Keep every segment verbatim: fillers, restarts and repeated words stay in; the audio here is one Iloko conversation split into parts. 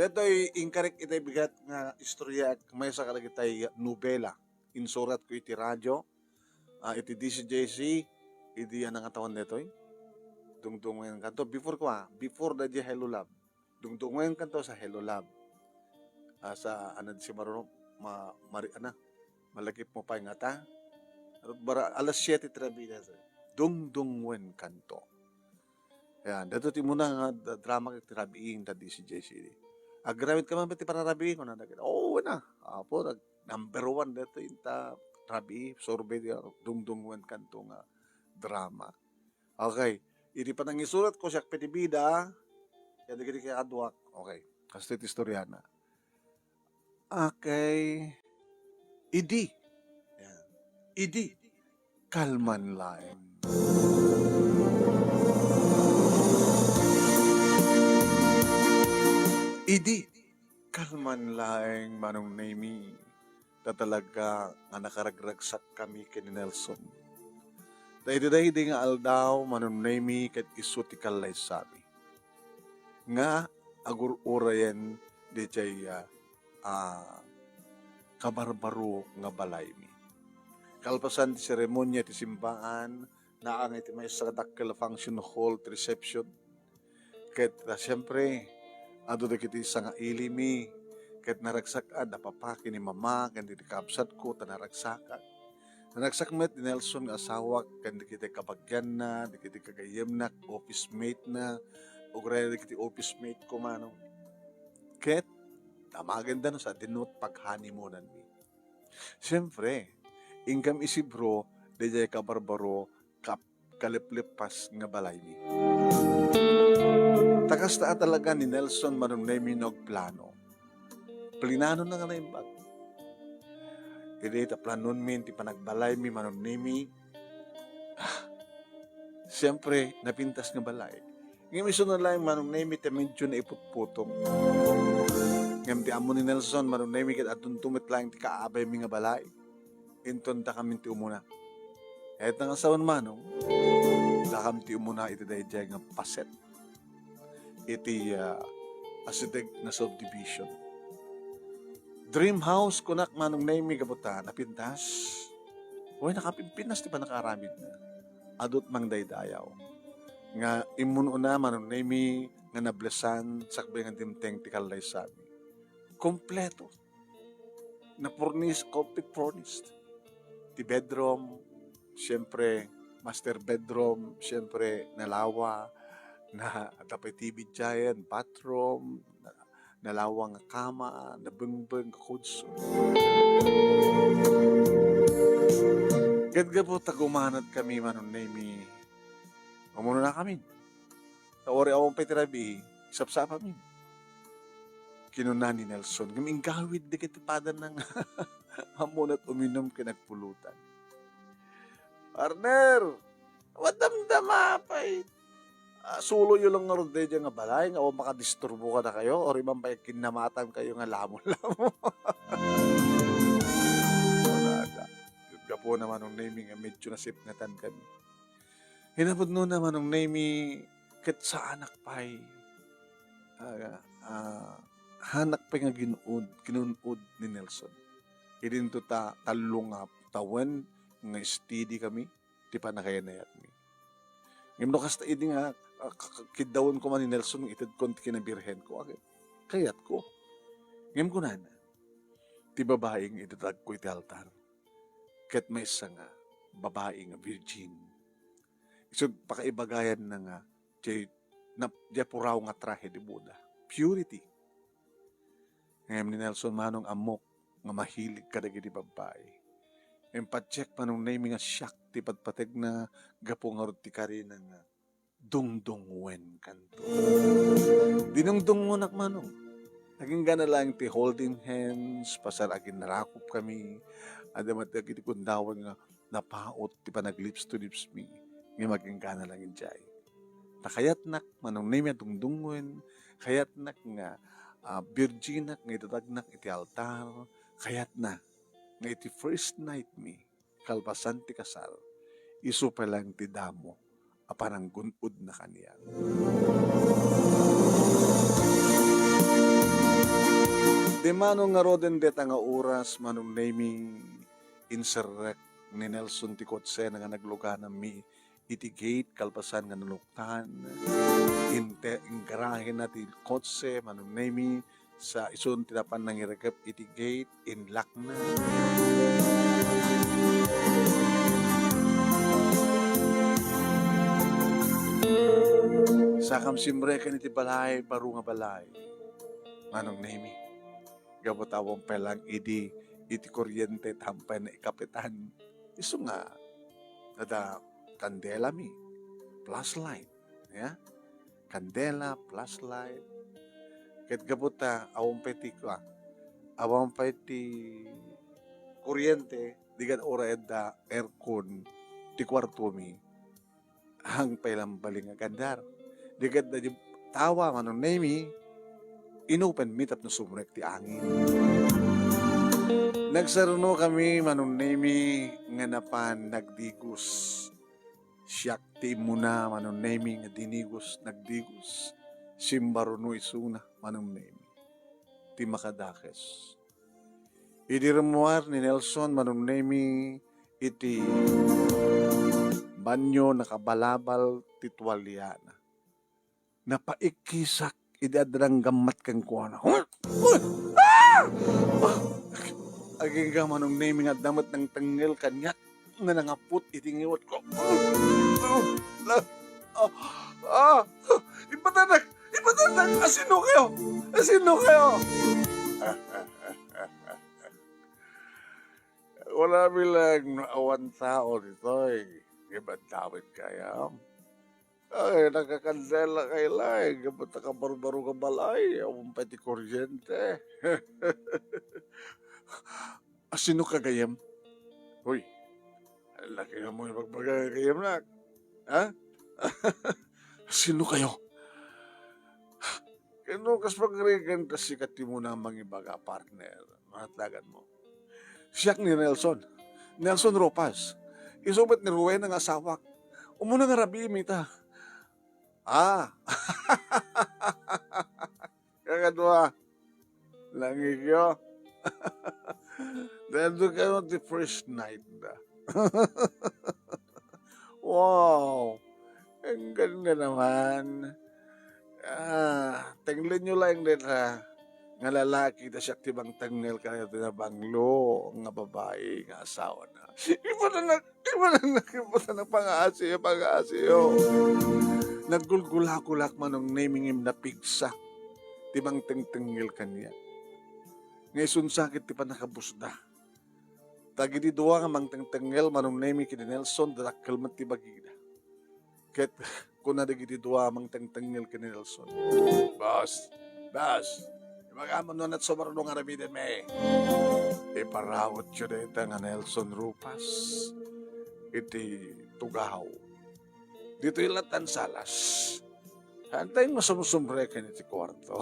Detoy inkarek iti bigat nga istorya, maysa kadagitay nobela. Insuratko iti radio, ah, iti D C J C, idi a nangatawan detoy. Dungdungenkanto. Before ko, ah, before da di Hello Love. Dungdungenkanto sa Hello Love. Ah, sa, ano, si Maruro, ma-, mari-, ano, malagip mo pay nga ta. Bara, alas siete ti rabii daytoy. Dungdungenkanto. Yan, daytoy ti umuna nga d-, drama ket ti rabii ita D C J C. Agrabitka man ti panarabii, kunana ket, "Oo, na. Apo, nag-, number one daytoy ita rabii, survey ti dungdungenkanto nga drama." Okay. Idi panangisuratko, siak pay ti bida, yan dagiti kakaduak. Okay. Kastoy ti istoriana. Okay. Idi. Yan. Idi. Kalman laeng. Idi. Kalman laeng, Manong Nemy. Ta talaga nga nakaragragsakkami ken ni Nelson. Ta iti daydi nga aldaw, Manong Nemy, ket isu ti kallaysami nga agur-urayen daydiay, ah, ah, kabarbaro nga balaymi. Kalpasan ti seremonia ti simbaan, naang iti maysa nga dakkel a function hall ti reception. Ket, ah, siempre, adu dagiti sangailimi, ket naragsak a da papa ken ni mama, ken dagiti kabsatko, ta naragsakak. Naragsak met ni Nelson nga asawak, ken dagiti kabagianna, dagiti kagayyemna, office mate na, uray dagiti office mate ko, manong. Ket, damagenda no sa dinno ti pag-honeymoonanmi. Siempre, inggam isibro, daydiay kabarbaro, kap-, kalepleppas nga balaymi. Ta kasta a talaga ni Nelson, Manong Nemy, no agplano. Plinanona nga naimbag. Idi ta planonmi ti panagbalaymi, Manong Nemy, ah, siempre, napintas nga balay. Ngem isuna laeng, Manong Nemy, ti medyo naiputputong. Ngem ti ammo ni Nelson, Manong Nemy, ket adunto met laeng ti kaabaymi nga balay. Inton dakami ti umuna. Ket nga sawen, Manong, dakam ti umuna iti daydiay nga paset iti, ah, asideg nga subdivision. Dream house, kunak, Manong Nemy, gapu ta napintas. Uy, nakapimpintas ti pannakaaramidna. Adut mangdaydayaw. Nga immun-una, Manong Nemy, nga nablesan, sakbay nga dimteng ti kallaysami. Kompleto. Na-furnish, complete furnished. Ti bedroom, siyempre, master bedroom, siyempre, nalawa, na, tapay T V diayan, bathroom, na, nalawa nga kama, nabengbeng nga kudso. Ket gapu ta gumanat kami, Manong Nemy, umuna kami. Ta uray awan pay ti rabii, sapsapami. Kinuna ni Nelson, ngem inggawid dagiti padana nga ammo met uminum ken agpulutan. Partner, wadamdama pay. Ah, suloyo lang ngarud daydiay nga balay nga awan makadisturbo kadakayo, uray man pay kinnamatankayo nga lamo-lamo. Kunada. Gapuna, Manong Nemy, nga medyo nasipngetan kami. Hinapudnona, Manong Nemy, ket saanak pay, ah, ah, haanak pay nga gin-ud-, ginun-od ni Nelson. Idinto ta tallo nga tawen nga steady kami ti pannakayan-ayatmi. Ngem no kasta idi nga, ah, k-, k-, kiddawen koma ni Nelson, itedkon ti kinabirhenko, ah, kayatko. Ngem kunana, ti babai nga idatagko iti altar, ket maysa nga babai nga virgin. Isut' pakaibagayanna nga diay nap-, diay puraw nga trahe de boda. Purity. Ngem ni Nelson, Manong, ammok nga mahilig kadagiti babbai. Ngem patiek, Manong Nemy, nga siak ti patpategna gapu ngarud ti karina nga dungdungngoenkanto. Dinungdungngonak, Manong. Nagingga na lang ti holding hands, pasar aginnarakop kami. Adda met dagiti kundawan nga napaut ti panaglips to lips mi, ngem agingga na lang idiay. Ta kayatnak, Manong Nemy, a dungdungngoen, kayatnak nga, ah, birginak nga idatagnak iti altar, kayatna nga iti first night mi, kalpasan ti kasar, isu pay lang ti damo a pananggun-odna kaniak. Immanon ngaruden dayta nga oras, Manong Nemy, inserrek ni Nelson ti kotsena nga nagluganammi iti gate kalpasan nga nanuktan. Inte-, inggarahena ti kotse, Manong Nemy, sa isun ti napan nangirekep iti gate, inlockna. Sakam simreken iti balay, baro nga balay, Manong Nemy. Gapu ta awan pay laeng idi iti kuryente ti awan pay naikapitan. Isu nga, adda kandelami, flashlight, ya? Kandela, flashlight. Ket gapu ta awan pay ti, kua, awan pay ti kuryente, di gad uray adda aircon ti kuartomi. Ang pay lang bali nga agandar. Di ket da di tawa, Manong Nemy, inopenmi tapno sumrek ti angin. Nagsarunokami, Manong Nemy, nga napan nagdigos. Siak ti immuna, Manong Nemy, nga dinigos, nagdigos. Simbaruno isuna, Manong Nemy, ti makadakes. Idi rimmuar ni Nelson, Manong Nemy, iti banyo, nakabalabal ti tualiana. Napaikkisak idi adda nanggammat kenkuana. Huh? Huh? Ah! Agingga, Manong Nemy, nga adda met nangtengngel kaniak nga nangaput iti ngiwatko. Ah! Ah! Ah! Ipatanak! Ipatanak! Asino kayo? Asino kayo? Wala bilang no awan tao ditoy. Ngem adda met kayam. Ay, nakakandela kay laeng. Ngem ta kabarbaro nga balay. Awan pay ti kuryente. Asino ka gayam? Hoy, laki mo ibagbaga nga gayam, nak. Ha? Asino kayo? Kano kas pagrigan ta sika ti muna mangibaga, partner. Mahatagan mo. Siak ni Nelson. Nelson Ropas. Isu met ni Rowena nga asawak. Umuna nga rabii mi ta. Ah. Kakadua. Langigyo. Dahil doon kayo ti first night na. Wow. Ang ganda naman. Ah, tenglen nyo lang deta nga lalaki ta siak ti mangtengngel kaniak ti nabanglo nga babai nga asawa na. Iba na nag-, iba na nag-, iba na nag-, pangaasiyo, pangaasiyo. Naggulgulak-gulak, Manong Nemy, ngem napigsa ti mangtengtengngel kaniak. Nga isun sa ket ti pannakabusda. Dagiti dua nga mangtengtengngel, Manong Nemy ken ni Nelson, dadakkel met ti bagida. Ket kuna dagiti dua nga mangtengtengngel ken ni Nelson, "Boss, boss, ibagamon no ania ti sumaruno nga aramidenmi. Iparautyo dayta nga Nelson Ropas iti tugaw. Ditoy lattan salas. Haantayo nga sumsumreken iti kuarto."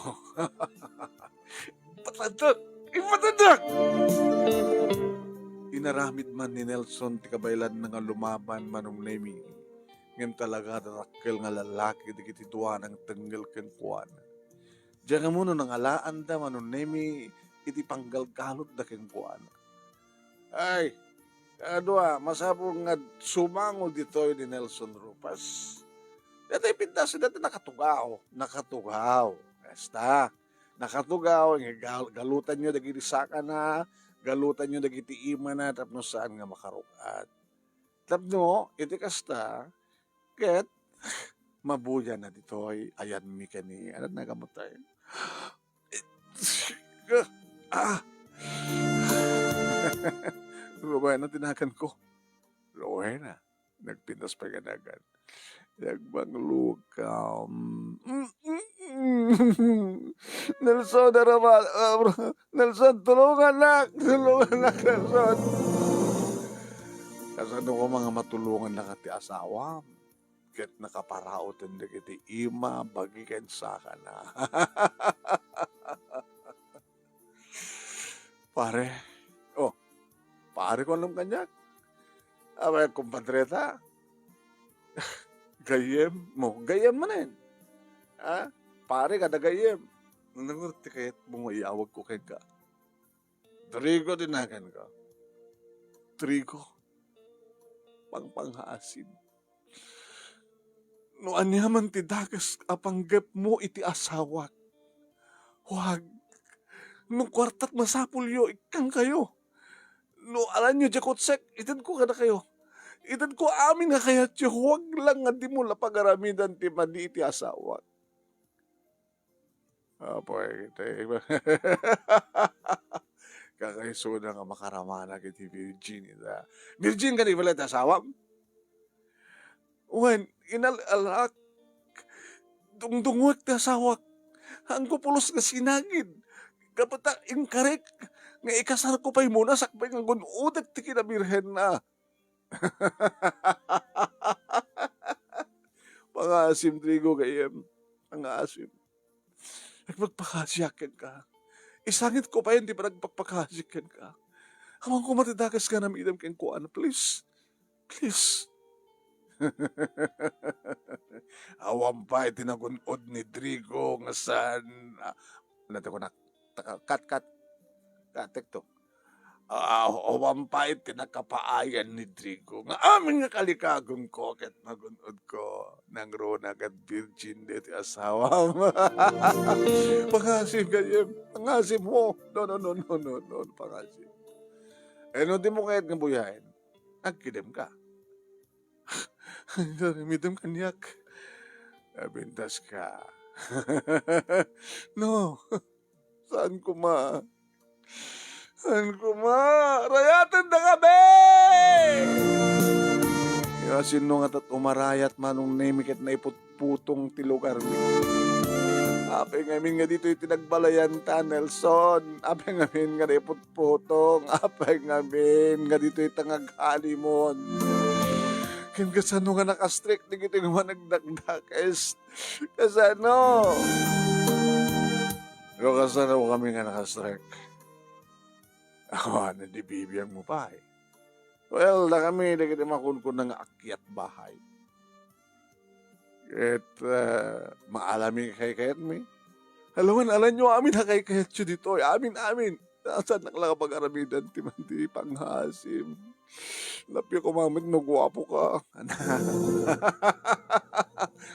Ipatadak! Ipatadak! Inaramid man ni Nelson ti kabaelanna nga lumaban, Manong Nemy. Ngem talaga, dadakkel nga lalaki dagiti dua nga nangtengngel kenkuana. Diak ammo no nangalaanda, Manong Nemy, iti panggalgalutda kenkuana. Ay, kadua, masapul nga sumango ditoy ni Nelson Ropas. Daytoy pintas, daytoy nakatugaw. Nakatugaw. Kasta, nakatugaw, nga gal-, galutanyo dagiti sakana, galutanyo dagiti imana, tapno saan nga makaruk-at. Tapno, iti kasta, ket, mabuyanan ditoy, ayanmi kani, ano, nagamot tayo? Ah! Rowena ti naganko. Rowena, nagpintas pay nga nagan. Nagbanglo ka. Mm, mm, mm. Nelson, arama-, ah, Nelson, tulungannak! Tulungannak, Nelson! Kasano ko nga matulongannaka ti asawam? Ket nakaparauten dagiti ima, bagi ken sakana. Pare. Oh, pare, kuanam kaniak. Apay, kumpadreta? Gayyem mo, gayyem manen. Ha? Pare kada gayyem. Nangur ti kayatmo nga iyawagko kenka? Trigo ti naganko. Trigo. Pangpangaasim. No aniaman ti dakes a panggepmo iti asawak, huwag. No kuartat masapulyo, ikkankayo. No alanyo diay kutsek, itedko kadakayo. Itedko amin nga kayatyo, huwag lang nga dimo la pagaramidan ti madi iti asawak. Apoy, tay-, kakaisuna nga makaramana iti virgin ita. Virgin kadi pala ti asawam? Wen, inal-alak. Dungdunguek ti asawak. Haanko pulos nga sinagid. Gapu ta inkarek nga ikasarko pay muna sakbay nga gun-odek ti kinabirhenna. Pangaasim, Trigo, gayyem. Pangaasim. Agpakpakasiak kenka. Isangitko payen ti panagpakpakasi kenka. Awan koma ti dakes nga aramidem kenkuana, please. Please. Awan pay ti nagun-od ni Trigo nga saan, ah, ano ti kunak? Taka-, kat, kat. Kat, tekto. Ah, awan pay ti nakapaayan ni Trigo nga amin nga kalikagenko ket magun-odko. Nangruna ket virgin daytoy asawam. Pangasim gayyem, pangasim mo. No, no, no, no, no, no, pangasim. Eh, no di mo kayat nga buyaen, agkidem ka. Aramidem kaniak. Abintas ka. No. Saan koma? Saan koma? Rayaten da kami! Ya, sino nga tat umarayat, Manong Nemi, ket naiputputong ti lugar mi? Apay ngamin nga ditoy ti nagbalayan ta, Nelson? Apay ngamin nga naiputputong? Apay ngamin nga ditoy ta ngaghalimon? Ken kasano nga nakastrek dagitoy nga managdakdakes? Kasano? No kasano kami nga nakastrek? Awan, di bibiag mo pay. Well, dakami dagiti makunkuna nga akyat bahay. Ket, ah, maalami kaykayatmi. Alawen, alanyo amin a kaykayatyo ditoy. Amin, amin. Saan nak la nga pagaramidan ti man ti pangasim? Nappiek koma met no guapo ka.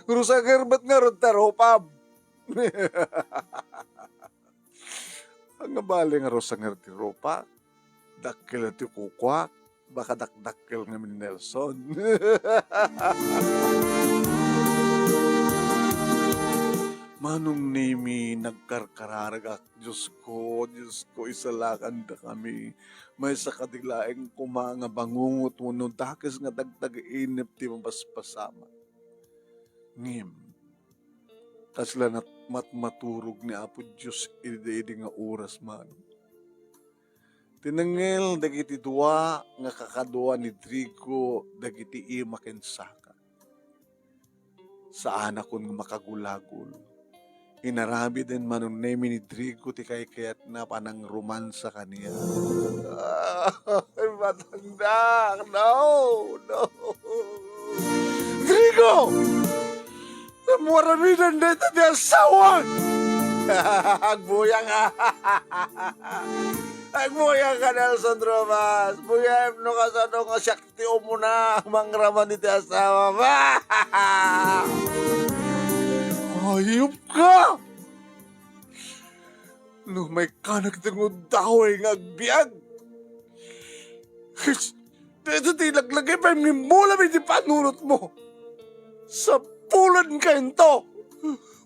Rusanger met ngarud ta rupam. Ania bale nga rusanger ti rupa? Dakkel ti kukuak, baka dakdakkel ngamin Nelson. Manong Nemi, nagkarkararagak. Diosko, Diosko, isalakandakami. Maysa kadi laeng koma nga bangungot wenno dakes nga tagtagainep ti mapaspasamak. Ngem, kasla nat-, matmaturog ni Apo Dios idi, idi nga oras man. Tinengngel dagiti dua nga kakadua ni Trigo dagiti ima ken saka. Saanakon nga makagulagol. Inaramiden Manong Nemi ni Trigo ti kaykayatna a panangromansa kaniak. Ay, matandak! No! No! Trigo! Ammom aramidan dayta ti asawak! Agbuyang! Agbuyang ka, Nelson Romas! Buyaem no kasano nga siak ti umuna a mangraman iti asawam. Hayop ka! No maikkanak ti ngudaway nga agbiag, dayta ti ilaglagipem nga immulam iti panunotmo. Sapulenka into!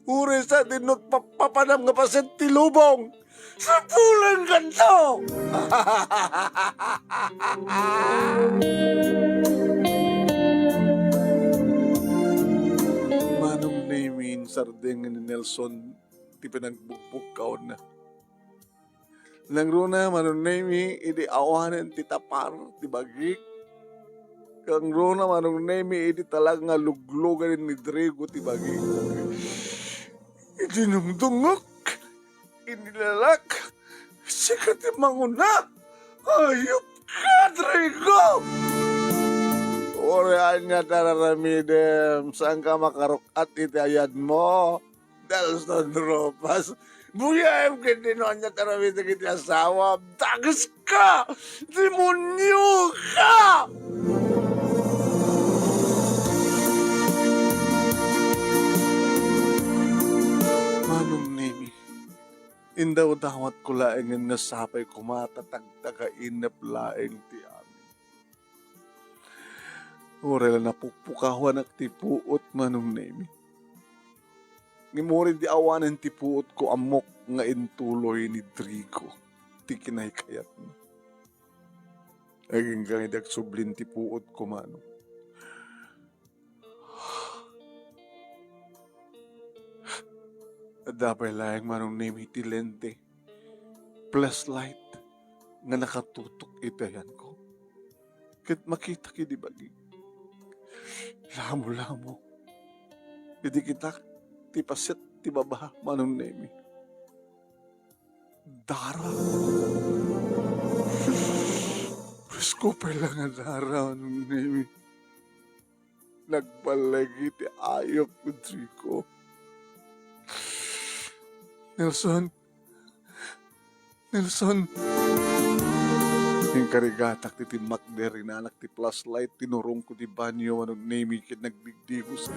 Uray sa dinno papapanam nga paset ti lubong! Sapulenkanto! Manong Nemi, insardeng ni Nelson ti pinagbukbukkawanna. Nangruna, Manong Nemi, idi awanen ti tapar ti bagik. Nangruna, Manong Nemi, idi talaga nga luglugan ni Trigo ti bagik. Idi nungdungok, inilalak, sika ti manguna. Hayop ka, Trigo! Uray ania ti ar-aramidem, saanka makaruk-at iti ayadmo, Nelson Ropas. Buyaem ket di no aniat aramid dagiti asawam. Dageska! Demonioka! Manong Nemi, indawdawatko laengen nga sapay koma ta tagtagainep laeng ti amin. Uray la napukpukawanak ti puot, Manong Nemi. Ngem uray di awanen ti puotko, ammok nga intuloy ni Drigo ti kinaykayatna. Agingga nga idi agsublin ti puotko, Manong. Adda pay laeng, Manong Nemi, ti lente, flashlight nga nakatutok iti ayanko. Ket makitak idi bagik. Lamo-lamo. Idi kitak ti paset ti baba, Manong Nemi. Dara. Presko pay la nga dara, Manong Nemi. Nagballeg iti ayup, Rodrigo. Nelson. Nelson. Inkarigatak ti timmakder, inanak ti flashlight, tinurongko ti banio, Manong Nemi, ket nagdigdigos.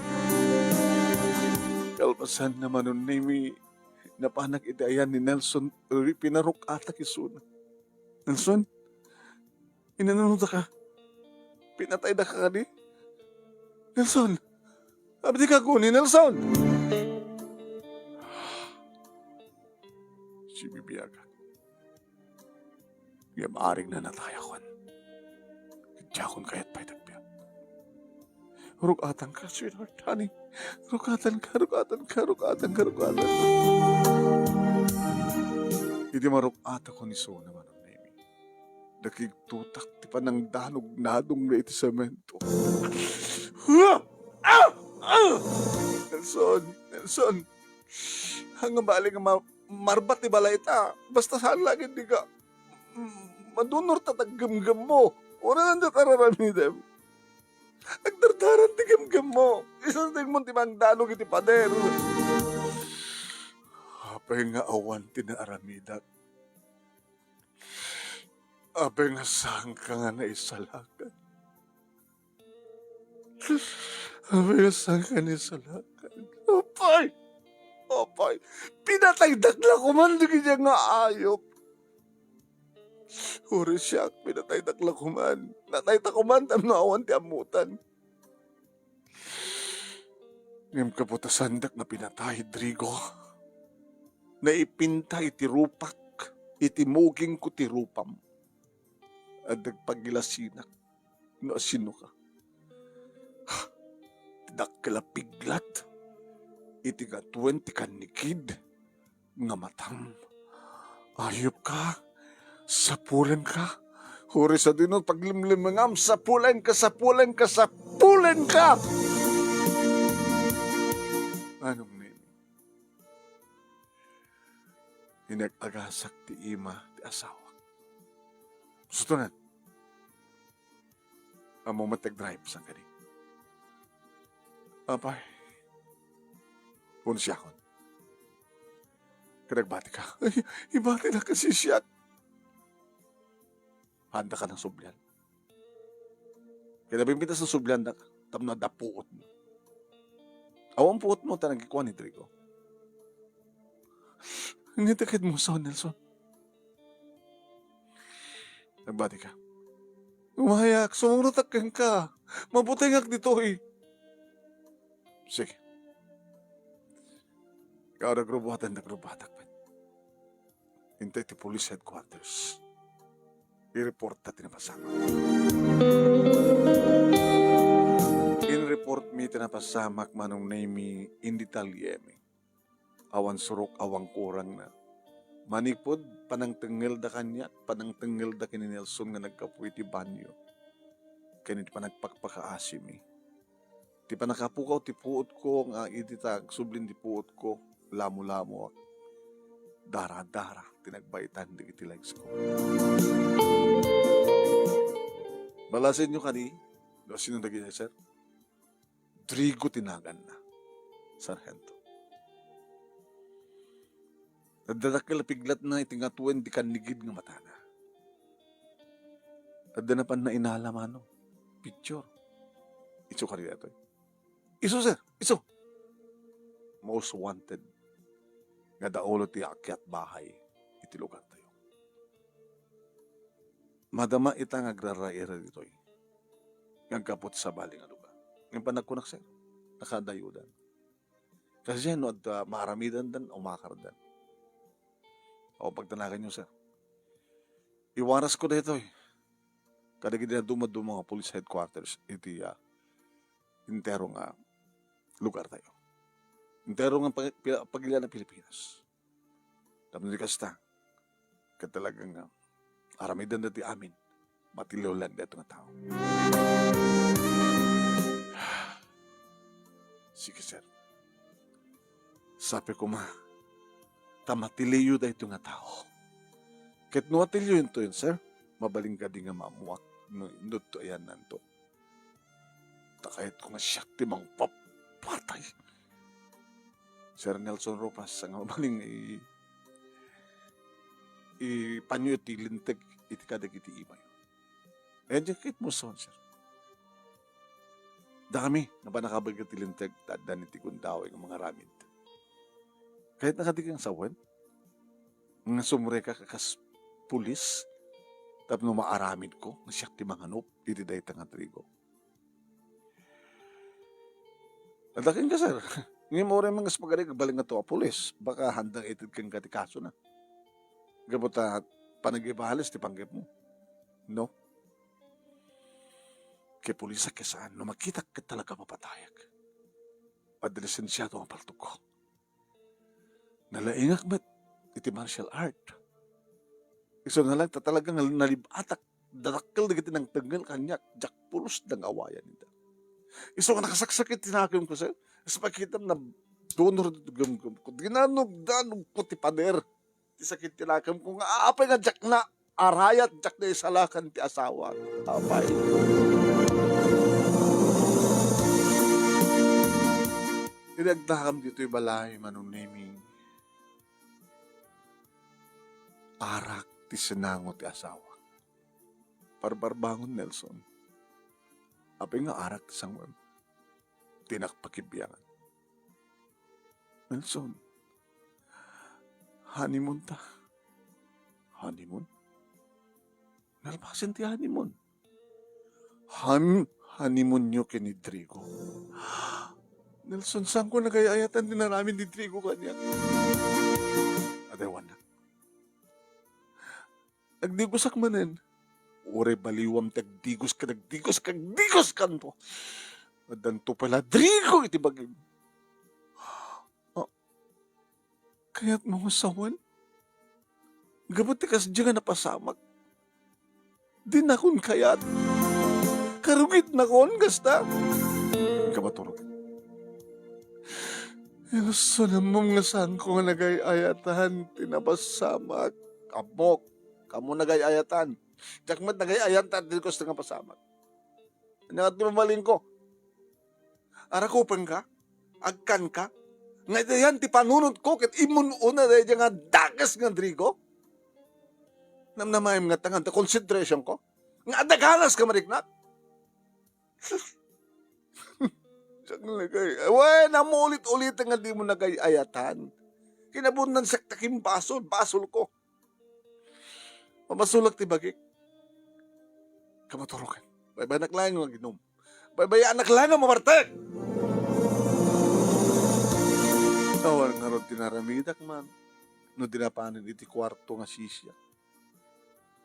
Kalpasanna, Manong Nemi, napanak iti ayan ni Nelson, pinaruk-atak isuna. Nelson? Inanonodaka? Pinataydaka kadi? Nelson! Abdika koni, Nelson! Sibibiagak. Ngem aring nanatayakon. Diakon kayat pay ti agbiag. Ruk-atanka, sweetheart, honey. Ruk-atanka, ruk-atanka, ruk-atanka, ruk-atanka. Idi maruk-atakon isuna, Manong Nemi, nakigtutak ti panangdanugnadungna iti semento. Ah! Ah! Ah! Nelson, Nelson. Haan nga bali nga ma-, marbat ti balayta. Basta saan la ket di ka, mm, madunor ta taggemgemmo. Uray la ania ti ar-aramidem. Agdardaran ti gemgemmo. Isasdengmon ti mangdanog iti pader. Apay nga awan ti naaramidak? Apay nga saanka nga naisalakan? Apay nga saanka nga naisalakan? Apay! Apay! Pinataydak la koman dagiti nga ayup. Uray siak, pinataydak la koman. Natayta koman tapno awan ti ammotan. Ngem kaputasandak nga pinatay, Drigo, naipinta iti rupak, iti mugingko ti rupam. Adda agpagilasinak no asinoka. Ti dakkel a piglat iti ngatuen ti kannikid nga matam. Ayupka, sapulenka. Uray sadino paglimlimengam, sapulenka, sapulenka, sapulenka! Manong Nemi, inag-agasak ti ima ti asawak. Sutonan. Ammom met ti agdrive, saan kadi? Apay. Wenno siakon. Ket agbatika. Ay, ibatidak kasi siak. Haanda ka nang sublian. Ket nabimbintas nga subliandak tapno adda puotmo. Awan puotmo ta nagikuan ni Drigo. Ania ti ket mo, Nelson? Nagbatika. Umayak, sumungrutak kenka. Mabutengak ditoy. Sige. Ikaw, nagrubuatan, nagrubuatak met. Intay ti police headquarters. I-reportta ti napasamak. In-report mi ti napasamak, Manong Nemi, in detalyemi. Awan surok, awan kurangna. Manipud panangtengngelda kaniak, panangtengngelda ken ni Nelson nga naggapu iti banio ken iti panagpakpakaasimi. Ti pannakapukaw ti puotko nga idi ta agsublin ti puotko, lamulamoak. Daradara ti nagbaitan dagiti lagsko. Balasenyo kadi, no sino dagiti, sir? Drigo ti naganna, Sarhento. Adda dakkel a piglatna iti ngatuen ti kannigid nga matana. Adda napan nainala mano. Picture. Isu kadi daytoy. Isu, sir. Isu. Most wanted nga daulo ti aakiat bahay iti lugartayo. Madama ita nga agraraira ditoy nga aggapu ti sabali nga lugar. Ngem panagkunak, sir, nakadayodan. Kasdiay no adda maaramidandan o makardan. O, pagtanaganyo, sir. Iwarasko daytoy kadagiti dadduma-duma nga police headquarters iti, ah, entero nga lugartayo. Entero nga pag-, pila-, pagilian a Pilipinas. Tapno di kasta, ket talaga nga aramidenda ti amin, matiliw laeng daytoy nga tao. Sige, sir. Sapay koma, ta matiliwyo daytoy nga tao. Ket no atiliwentayon, sir, mabalin kadi nga maammoak no, no adtoy ayannanto. Ta kayatko nga siak ti mangpapatay. Sir Nelson Ropas, nga mabalin i-, ipanyo iti linteg iti kadagiti imayo. Ayan, diak ket musuon, sir. Dakami nga panakabaga ti linteg, ta addan iti gundaway nga mangaramid. Kayatna kadi nga sawen nga sumrekak a kas pulis tapno maaramidko nga siak ti manganup iti dayta nga trigo. Adda kenka, sir. Ngem uray man nga agbalin nga tua pulis, baka handang ited kenka ti kasona. Gapu ta panagibales ti panggepmo. No? Ket pulisak ket saan, no makitak ket talaga mapatayak. Adda lisensiado nga paltogko. Nalaingak met iti martial art. Isu nalaing ta talaga nga nalib-atak. Dadakkel dagiti nangtengngel kaniak, diak pulos nga awayan ida. Isu nga nakasaksakit ti nakemko, sir. Sa pakitam na donor ti gumgum ko. Dinanug-danug ko ti pader ti sakit ti nakemko nga apay nga diak na arayat, diak na isalakan ti asawa. Apay. Idi agdakam ditoy balay, Manong Nemi, arak ti sinango ti asawak. Barbarbangon, Nelson. Apay nga arak ti sangoem? Dinak pakibiangan. Nelson, honeymoon ta. Honeymoon? Nalpasen ti honeymoon. Han-, honeymoon yo ken ni Drigo. Nelson, saanko nagay-ayatan ti naramin ni Drigo kaniak? Adaywannak. Nagdigosak manen. Uray baliwam ti agdigos ken agdigos ken agdigos kanto. Addanto pay la Drigo iti bagim. Ah, kayatmo nga sawen? Gapu ti kasdiay nga napasamak. Dinakon kayat. Karugitnakon, kasta. Inka maturog. Nelson, ammom nga saanko nga nagay-ayatan ti napasamak. Ammok, kamo nagay-ayatan. Diak met nagay-ayatan ti kasta nga napasamak. Ania ti mabalinko? Arakupenka? Agkanka? Nga iti yan ti panunotko ket immun-una daydiay nga dakes nga Drigo? Namnamaem nga tangan ta consideration ko? Nga adda ganas ka mariknak? Siak nagay-, wen, ammom ulit-ulit nga dimo nagay-ayatan. Kinabunnan siak ta kimbasol, basolko. Mamasolak ti bagik. Kamaturokan. Baybayanak laeng nga aginom. Baybayanak laeng nga mamartek. Awan ngarud ti naramidak man no di napanen iti kuarto nga sisiak.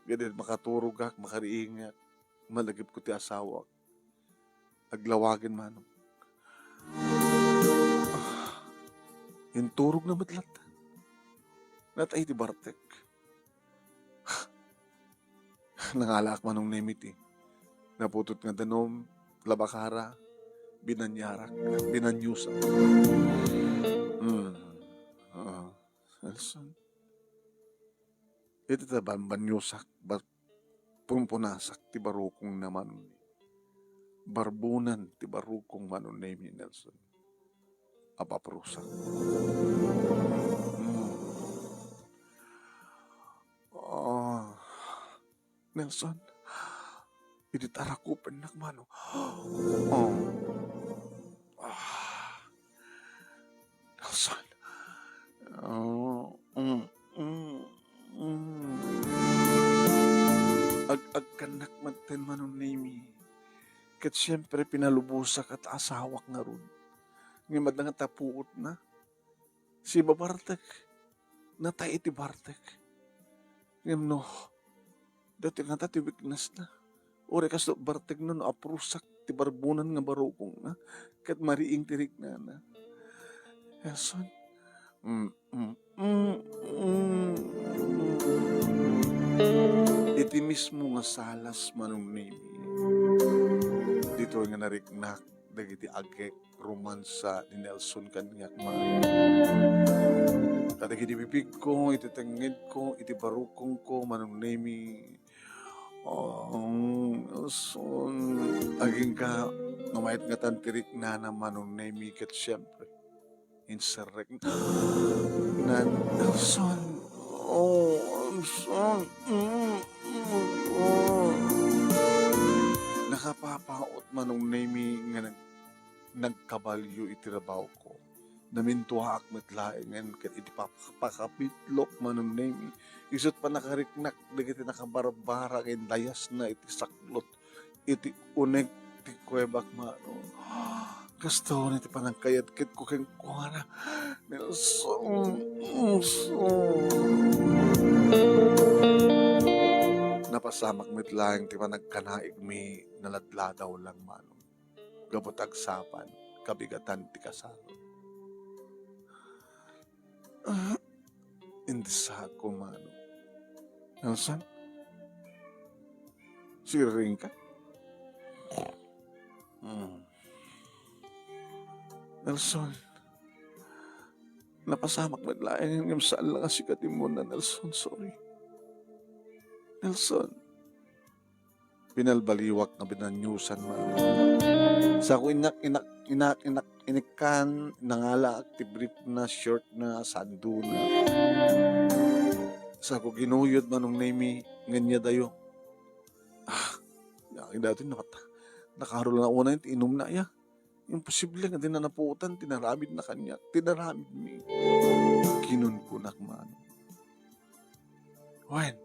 Ngem idi makaturogak, makariingak, malagipko ti asawak. Aglawagen manok. Ah, inturogna met latta. Natay ti bartek. Nangalaak manong Nemi ti naputot nga danum, labakara, binaniarak, binaniosak. Hmm. Ah, Nelson. Iti ta banbaniosak, bat-, pumpunasak ti barukong na manong Nemi. Barbunan ti barukong manong Nemi, Nelson. Apaprosak. Hmm. Nelson, idi tarakupennak, mano. Oh. Ah. Nelson. Oh, mm, mm, mm. Ag-agkannak matten, Manong Nemi. Ket siempre, pinalubosak a ta asawak ngarud. Ngem adda nga tapuotna. Sibabartek. Natay iti bartek. Ngem no, dati ngata ti weakness na. Uray kasto bartek no, no aprusak ti barbonan nga barukongna, ket mariing ti riknana. Nelson, mm, mm, mm, mm. Iti mismo nga salas, Manong Nemi, ditoy nga nariknak dagiti agek romansa ni Nelson kaniak, Manong. Kadagiti bibigko, iti tengngedko, iti barukongko, Manong Nemi. Oh, Nelson. Agingga, no maitngatan ti riknana, Manong Nemi, ket siempre, inserrek. Nan, Nelson. Oh, Nelson. Mm, mm, oh. Nakapapaot, Manong Nemi, nga nag-, nagkabalio iti trabahoko. Namintuaak met laengen ket iti pap-, pakapitlok, Manong Nemi, isut' panakariknak dagiti nakabarbara nga indayasna iti saklot iti uneg ti kuebak, mano. Kastoy iti panangkayatko kenkuana. Nelson, Nelson. Napasamak met laeng ti panagkanaigmi, naladladaw lang, mano. Gapu ta agsapa, kabigatan ti kasaro. Ah, indi saak, mano. Nelson? Siriring ka? Hmm. Nelson, napasamak met laeng ngem saan la nga sika ti immuna, Nelson. Sorry. Nelson. Binalbaliwak nga binanyosan, mano. Sako innak, innak, innak, innak, inikkan, nangalaak ti briefna, shortna, sandona. Sako ginuyod, Manong Nemi, nga ania dayo. Ah, nga daytoy nakat-, nakaro la unay ti inumna, aya. Imposible nga dinna napuotan ti naramidna kaniak, ti naramidmi. Kinunkunak, mano. Wen,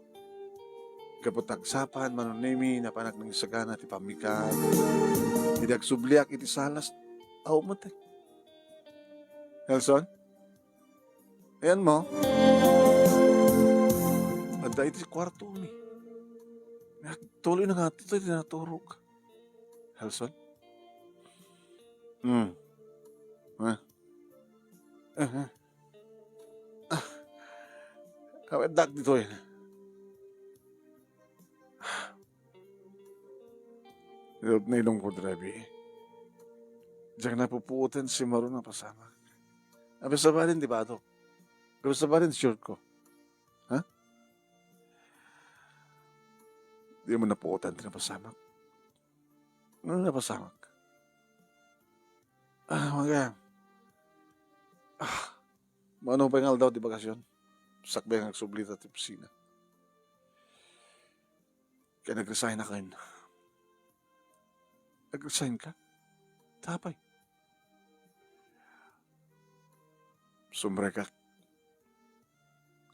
gapu ta agsapa, Manong Nemi, napanak nangsagana ti pammikat. Idi agsubliak iti salas, aw, mate. Nelson? Ayanmo? Adda iti kuartomi. Tuloy na nga, ito, iti naturog. Nelson? Hmm. Ah. Ah, ah. Ah. Awan dak ditoy. Nailungkod, Rebi. Diak napupuotan ti maro napasamak. Apay sabali ti badok? Apay sabali ti short ko? Ha? Dimo napuotan ti napasamak? Ano napasamak? Ah, maga. Ah, mano pay nga aldaw ti bakasyon? Sakbay nga agsublita ti opisina. Kaya nag-resign ako yun. Nag-resign ka? Tapay. Sumrekak.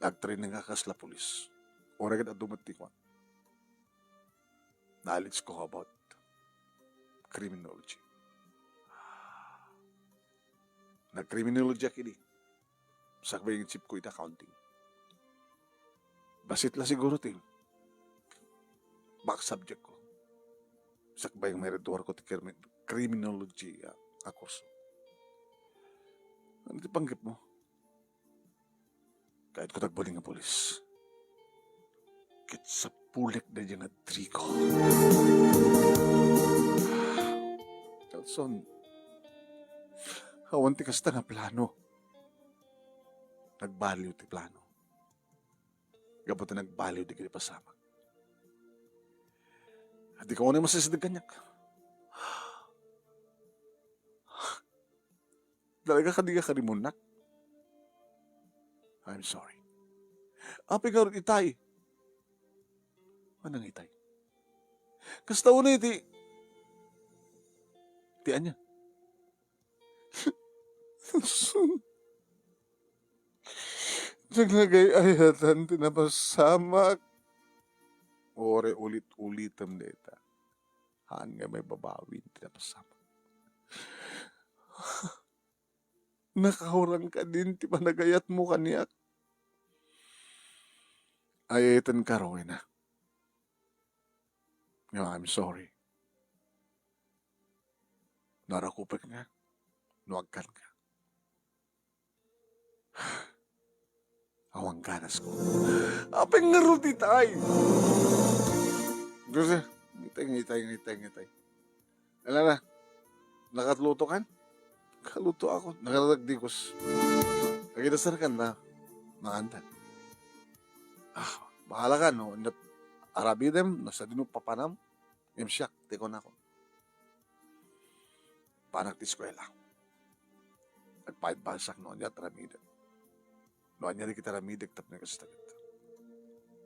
Agtraining ka kasla pulis. Uray ket adu met ti kuan. Knowledge ko about criminology. Nag-criminology ak idi. Sakbay nga chip ko iti accounting. Bassit la siguro ti back subject ko. Sakbay nga mairadua ko ti crimi-, criminology a, a kurso. Ano ti panggep mo? Kayat ko ti agbalin nga pulis. Ket sapulek daydiay nga trigo. Nelson, awan ti kasta nga plano. Nagbaliw ti plano. Gapu ta nagbaliw dagiti pasamak. Dika unay masisideg kaniak. Talaga kadi nga karimonnak? I'm sorry. Apay ngarud itay? Wen nangitay. Kasta unay ti, ti ania? Diak nagay-ayatan ti napasamak. Uray ulit-ulitem dayta. Haan nga maibabawin ti napasamak. Nakaurang kadin ti panagayatmo kaniak. Ay-ayatenka, Rowena. Nga, I'm sorry. No arakupek nga, no agkanka. Awan ganasko. Apay ngarud itay? Gusto, ngitay, ngitay, ngitay, ngitay. Ala na, nakatluto kan? Kaluto ako, nakatagdigos. Nagidasar kan na, makantan. Ah, bahala ka, no? Nat-, arabidem, no, sadino papanam, ngem siak, ti kunako. Panak ti eskuela. Agpaidbasak no ania ti aramidek. No ania dagiti aramidek tapno kasta ket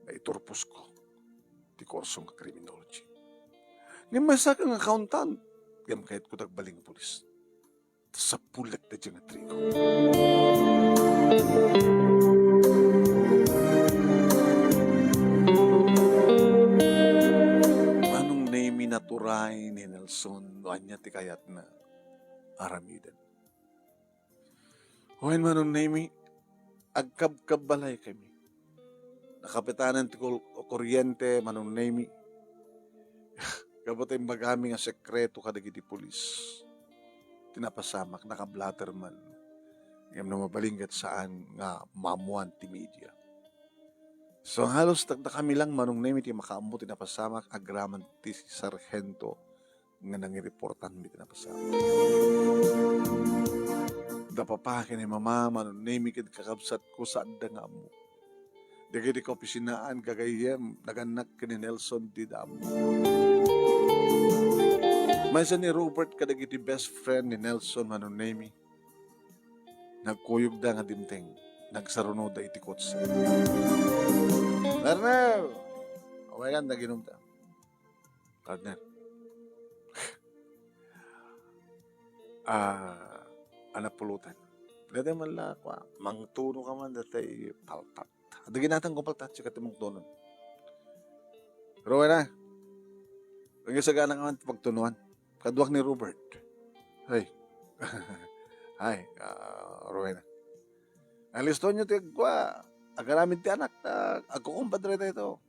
naiturposko ti kurso nga criminology. Ngem maysa nga accountant, ngem kayatko ti agbalin nga pulis. Ta sapulek daydiay nga trigo. Manong Nemy, naturay ni Nelson no ania ti kayatna aramiden. Wen, Manong Nemy, agkabkabbalaykami. Nakapitanan ti kul-, kuryente, Manong Nemy. Gapu ta imbagami nga sekreto kadagiti pulis ti napasamak, nakablatter man. Ngem no mabalin ket saan nga maammuan ti media. So, halos dakdakami lang, Manong Nemy, ti makaammo ti napasamak agraman ti sarhento nga nangireportanmi ti napasamak. Da papa ken ni mama, Manong Nemy, ken kakabsatko, saanda nga ammo. Dagiti kaopisinaan, gagayyem, nagannak ken ni Nelson, dida ammo. Maysa ni Robert kadagiti best friend ni Nelson, Manong Nemy. Nagkuyogda nga dimteng, nagsarunoda iti kotse. Partner! Awayan, naginumta. Partner. Ah, anak pulutan. Pwede man la, kwa, mangtuno ka man, datay paltat. Adu ginatan ko paltat, sikat ti mangtunon. Rowena, naging sagana nga man ti pagtunuan. Kaduak ni Robert. Ay. Ay, ah, Rowena. Alisto nyo ti agkua, agaramid ti anak, ta agkukumbadre tayo to.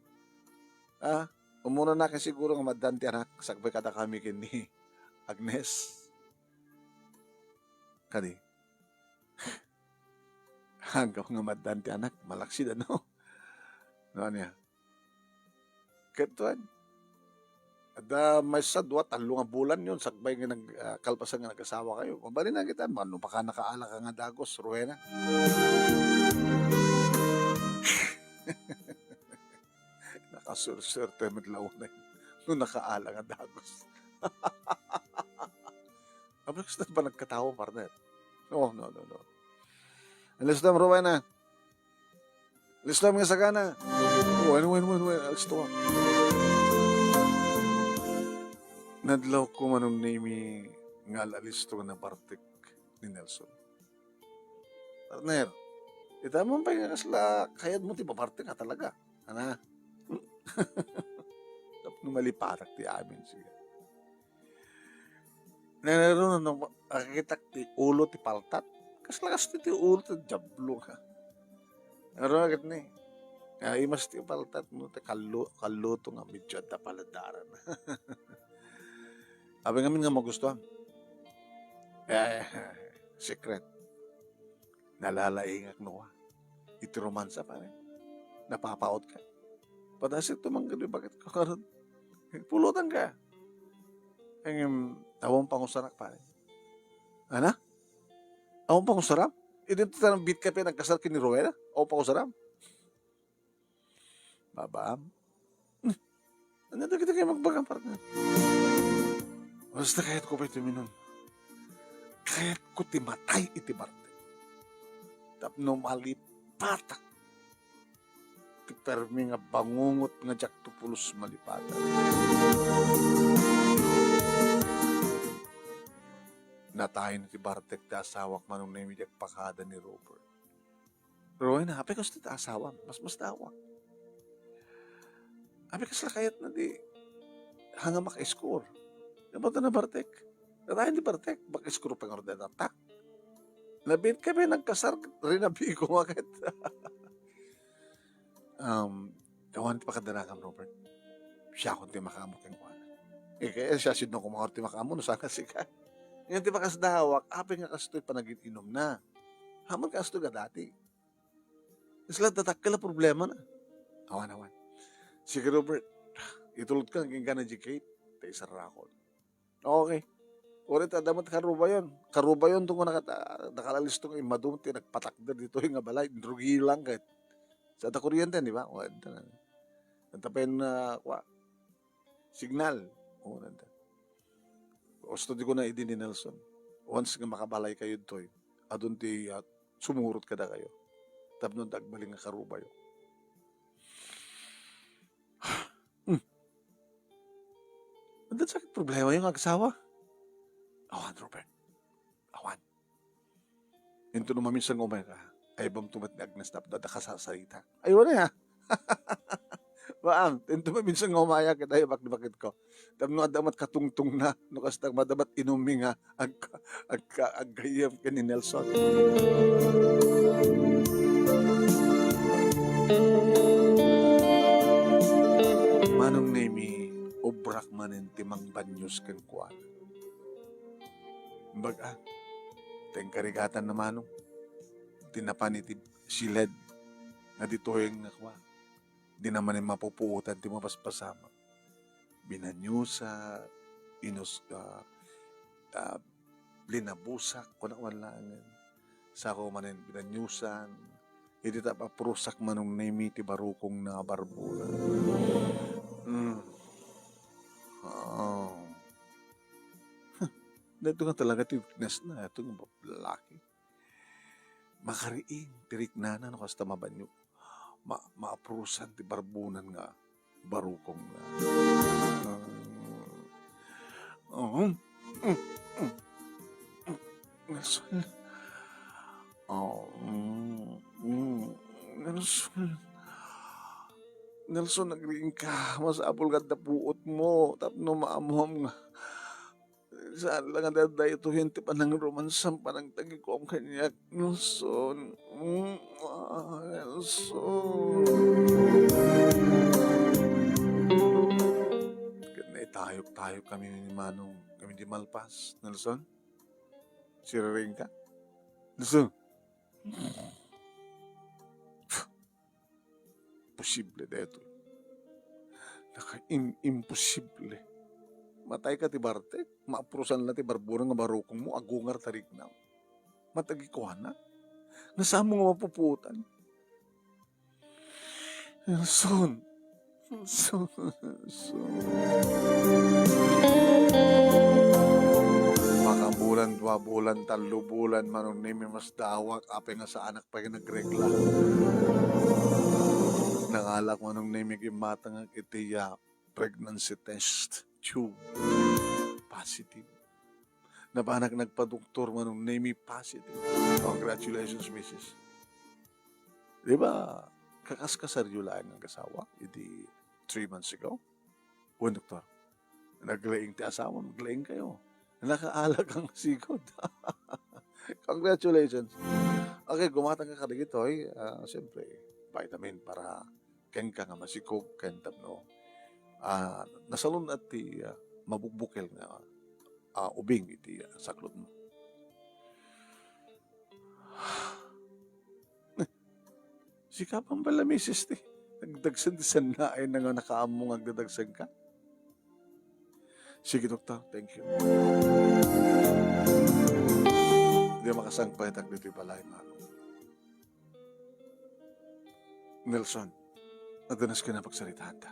Ah, umuna na kay siguro nga maddan ti anak, sakbay kada kami ken ni Agnes. Kadi. Agaw nga maddan ti anak, malaksid, ano? No, ania? Ket wen, adda maysa, dua, tallo nga bulan yon, sakbay nga nag-, ah, kalpasan nga nag-asawa kayo. Mabalin na kita, mano, baka nakaala ka nga dagus, Rowena. Nakasurserte met la unay no nakaala nga dagus. Apay, kasta ba nagkatawa, partner? No, no, no, no. Alis na, Rowena. Alis na, mga sagana. Wen, wen, wen, wen. Alis to. Nadlaw ko, Manong Nemy, nga al-alis to nga nabartek ni Nelson. Partner, ita man pay nga kasla kayat mo ti babartek nga talaga. Ana? Tapno malipatak ti amin, sige. Nanaro no nakakitak ti ulo ti paltat. Kasla kasta ti ulo ti diablo ka. Naro na ket ni. Ah, imas ti paltat mo ti kallo-, kalluto nga medyo adda paladaran. Apay ngamin nga magustuhan. Eh, secret. Nalalaingak no, ah. Iti romansa, pare. Napapaot ka. Padasig to man gadi, bakit ka karon? Pulutan ka. Ang, um, awang pangusarak, pare. Ana? Awang pangusaram? Iti tanang bit ka pa nagkasar ken ni Rowena? Awang pangusaram? Babaam? Ania dagiti kayat magbaga, partner? Basta kayatko pay ti uminum. Kayatko ti matay iti bartek. Tapno malipatak ti permi nga bangungot nga diakto pulos malipatan. Natayen ti Bartek ti asawak, Manong Nemi, idi agpakada ni Robert. Rowena, apay kastoy ti asawam? Mas, mas dawak. Apay kasla kayatna di hanga maka-score? Nabata na Bartek. Natayen ti Bartek, maka-score pa nga ordenarta. Nabiit kami nagkasar, rinabi ko nga ket. Um, awan ti pakadanakam, Robert. Siakon ti makaammo kenkuana. Eh, kaya siya, sino ko ti makaammo, no saan a sika? Ngem ti pakasdawak, apay nga kastoy panagin-inumna. Ammom kastoy nga dati. Isla, dakkel a problemana. Awan, awan. Sige, Robert, itulodka kenka ni Kate, ta isarrakon. Okay. Uray ta adda met karubayon. Karubayon to nga nakat-, ah, nakalalisto nga immadu ti nagpatakder ditoy nga balay. Rugi lang ket. Sa adda kuryente, di ba? O, adda na. Adda pay, ah, kua, signal. O, adda. Gusto di ko na idi ni Nelson. Once nga makabalay kayo ditoy, adun ti, ah, sumurot kadakayo. Tapno agbalin nga karubayo. Hmm. Adda sakit problema yung asawa? Awan, Robert. Awan. Into no maminsan nga umay ka, ay bam tumat ni Agnes tapno adda kasasarita. Ay, wala ya. Baam, into maminsan nga umaya kita, ay bakit ko. Tapno adda mat katungtong na, no kasta madda mat inumi nga, agka-, agka-, aggayyem ken ni Nelson. Manong Nemi, obrak manen ti mangbanyos kenkuana. Baga, ta inkarigatan na Manong. Ti napan iti siled nga ditoy nga kua. Di na manen mapupuotan ti mapaspasamak. Binanyosak, inus-, ah, ah, linabusak, kuna man laengen. Sako manen binanyosan, idi ta aprusak Manong Nemi ti barukongna a barbona. Mm. Ah. Huh. Daytoy nga talaga ti weakness na, ito nga lalaki. Makariing ti riknana no kasta mabanyo. Ma-, maaprusan ti barbonan nga barukongna. Ah. Oh. Mm, mm, mm. Nelson. Oh, mm, mm. Nelson. Nelson, agriingka. Masapul nga adda puotmo tapno maamuam nga saan la nga daytoyen ti panangromansam, panangtagikuam kaniak, Nelson. Mm, ah, Nelson. Ket naitayok-tayok kami ni Manong, kami di malpas, Nelson. Siriring ka? Nelson. Posible daytoy. Naka-, im-, imposible. Matay ka ti Bartek, maaprusan la ti barbona nga barukongmo, agungar ta riknam. Matagikuana. Nasamo nga mapupuotan. Nelson. Nelson. Nelson. Makabulan, dua bulan, tallo bulan, Manong Nemi, mas dawak, apay nga saanak pay nagregla. Nangalak Manong Nemi, kimmatangak iti, ah, pregnancy test tube. Positive. Napanak nagpadoktor Manong Nemi, positive. Congratulations, misis. Di ba, kakaskasaryo laeng nga asawa iti three months ago? Wen, doktor, naglaing ti asawa, naglaing kayo. Nakaalak ang sigod. Congratulations. Okay, gumatang ka kadagitoy, ah, siyempre, vitamin para kenka nga masikog, ken tapno, ah, nasalun-at ti, ah, mabukbukel nga, ah, ubing iti, ah, saklotmo. Sika pay bala, misis, ti nagdagsen ti sannaay na nga nakaammo nga agdadagsenka? Sige, doktor. Thank you. Di makasangpaytak ditoy balay, Manong. Nelson, adda nasken a pagsaritaanta.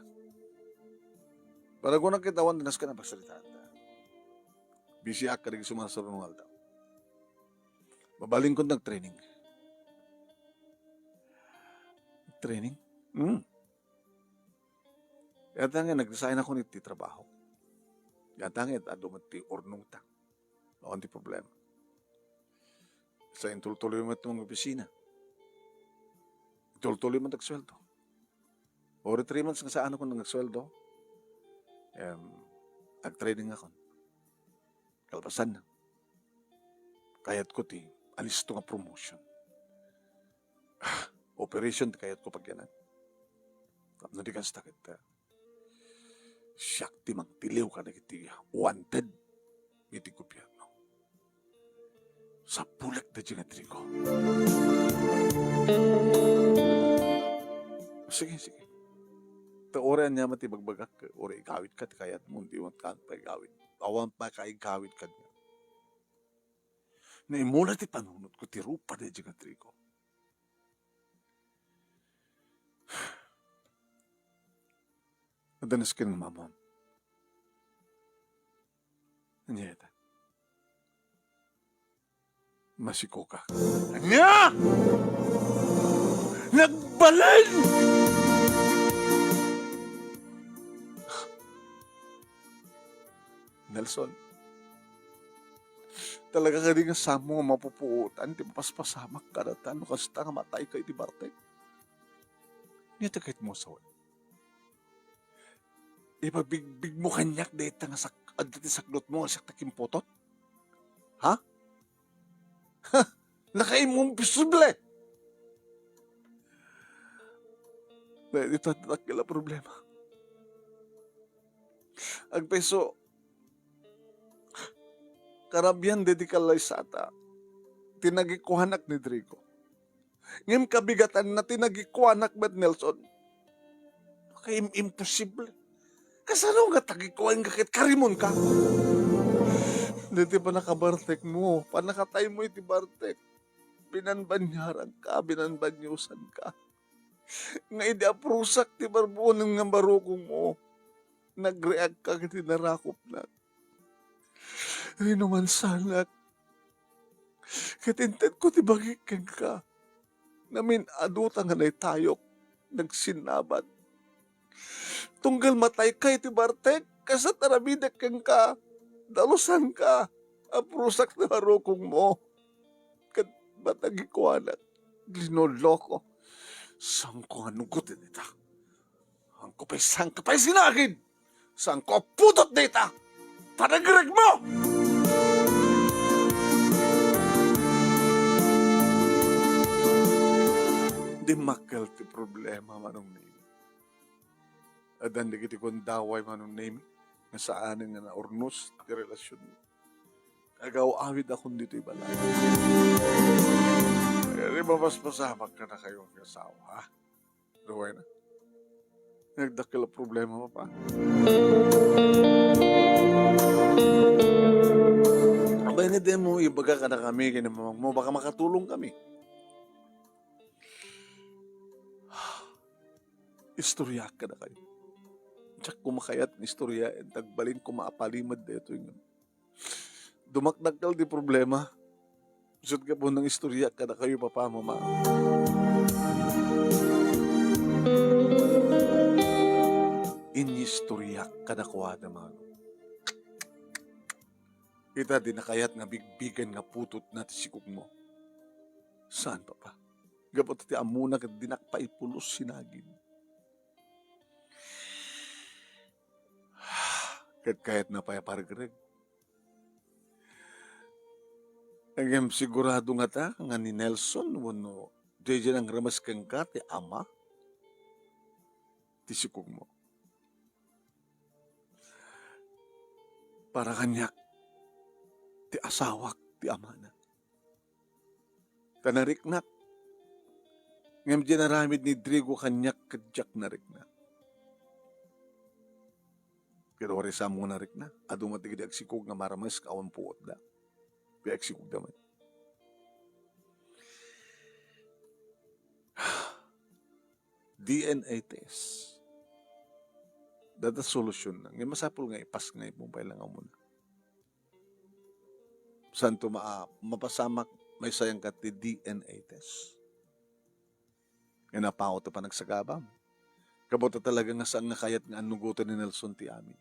Para kunak ket awan, adda nasken a pagsaritaanta. Busy ak kadagiti sumarsarno nga aldaw. Mabalinko nagtraining. Training? Hmm. Adda nga nagresign ako iti trabaho. Adda nga adu met ti urnongta. Awan ti problema. Sa intultuloy met nga opisina. Intultuloy met agsweldo. Already three months nga saan ako nang agsweldo. Em, ag-training ako. Kalpasan na. Kayatko ti alisto nga promotion. Ah, operation ti kayatko pagyanan. Tapno di kasta ket, ah, siak ti mangtiliw kadagiti wanted iti gobyerno. Sapulek da nga trigo. Sige, sige. Ta uray ania met ti bagbagak, uray igawidka ti kayatmo, di mo kan pa igawid. Awan pa ka igawid kanya. Naimuna ti panunotko ti rupa da nga trigo. Adda nasken nga mamon. Ania ita? Masikoka. Ania? Nagbalin! Nelson, talaga kadi nga saanmo nga mapupuotan ti mapaspasamak kadata no kasta nga matayka iti bartek? Ania ti kayatmo a sawen? Ipabigbigmo kaniak dayta nga sak-, adda ti saklotmo nga siak ti kimputot? Ha? Ha? Nakaimposible! Dayta ti dakkel a problema. Agpayso, karabian daydi kallaysata ti nagikuanak ni Drigo. Ngem kabigatanna ti nagikuanak met, Nelson. Kay im-, imposible. Kasano nga tagikuanka ket karimonka? Daydi pannakabartekmo, pannakataymo iti bartek. Binanbaniaranka, binanbaniosanka. Nga idi aprusak ti barbuonen nga barukongmo, nagreakka iti narakopnak. Rinumansanak. Ket intedko ti bagik kenka. Namin-aduta nga naitayok, nagsinnabat. Tunggal matayka iti bartek, kasat aramidek kenka, dalusanka, aprusak ti barukongmo. Ket matagikuanak, linoloko. Saanko nga nugoten ita. Saanko pay, saanka pay sinagid. Saanko a putot dayta. Panagregmo! Dimmakkel ti problema, Manong Nini. Addan dagiti gundaway, Manong Nini, nga saanen nga naurnos ti relasionmi. Agaw-awidakon ditoy balay. Kaya di mapaspasamak kadakayo nga asawa, ha? Rowena, nagdakkel a problema, Papa. Abay, nga di mo ibaga kadakami ken ni mamangmo, baka makatulongkami. Istoryaak kadakayo. Diak koma kayat nga istoryaen, ta agbalin koma a palimed daytoy nga dumakdakkel ti problema. Isut' gapu nang istoryaak kadakayo, Papa, Mama. Inistoryaak kadakuada, Mano. Ita, dina kayat nga bigbigen nga putotna ti sikogmo. Saan, Papa? Gapu ta ti ammona ket dinak pay pulos sinagid. Ket kayatna pay a paregreg. Ngem sigurado ngata nga ni Nelson wenno daydiay nangremes kenka ti ama ti sikogmo. Para kaniak, ti asawak ti amana. Ta nariknak. Ngem diay inaramid ni Drigo kaniak ket diak narikna. Pero uray saanmo nga narikna, adu met dagiti agsikog nga marames nga awan puotda. Kaya agsikogda met. D N A test. Dada solusyon na. Ngem masapul nga ipas nga ipupay lang umuna. Saanto ma-, mapasamak, maisayangka ti D N A test. Nga napaw ti panagsagabam. Kabota talaga nga saan nga kayat nga annugoten ni Nelson ti amin.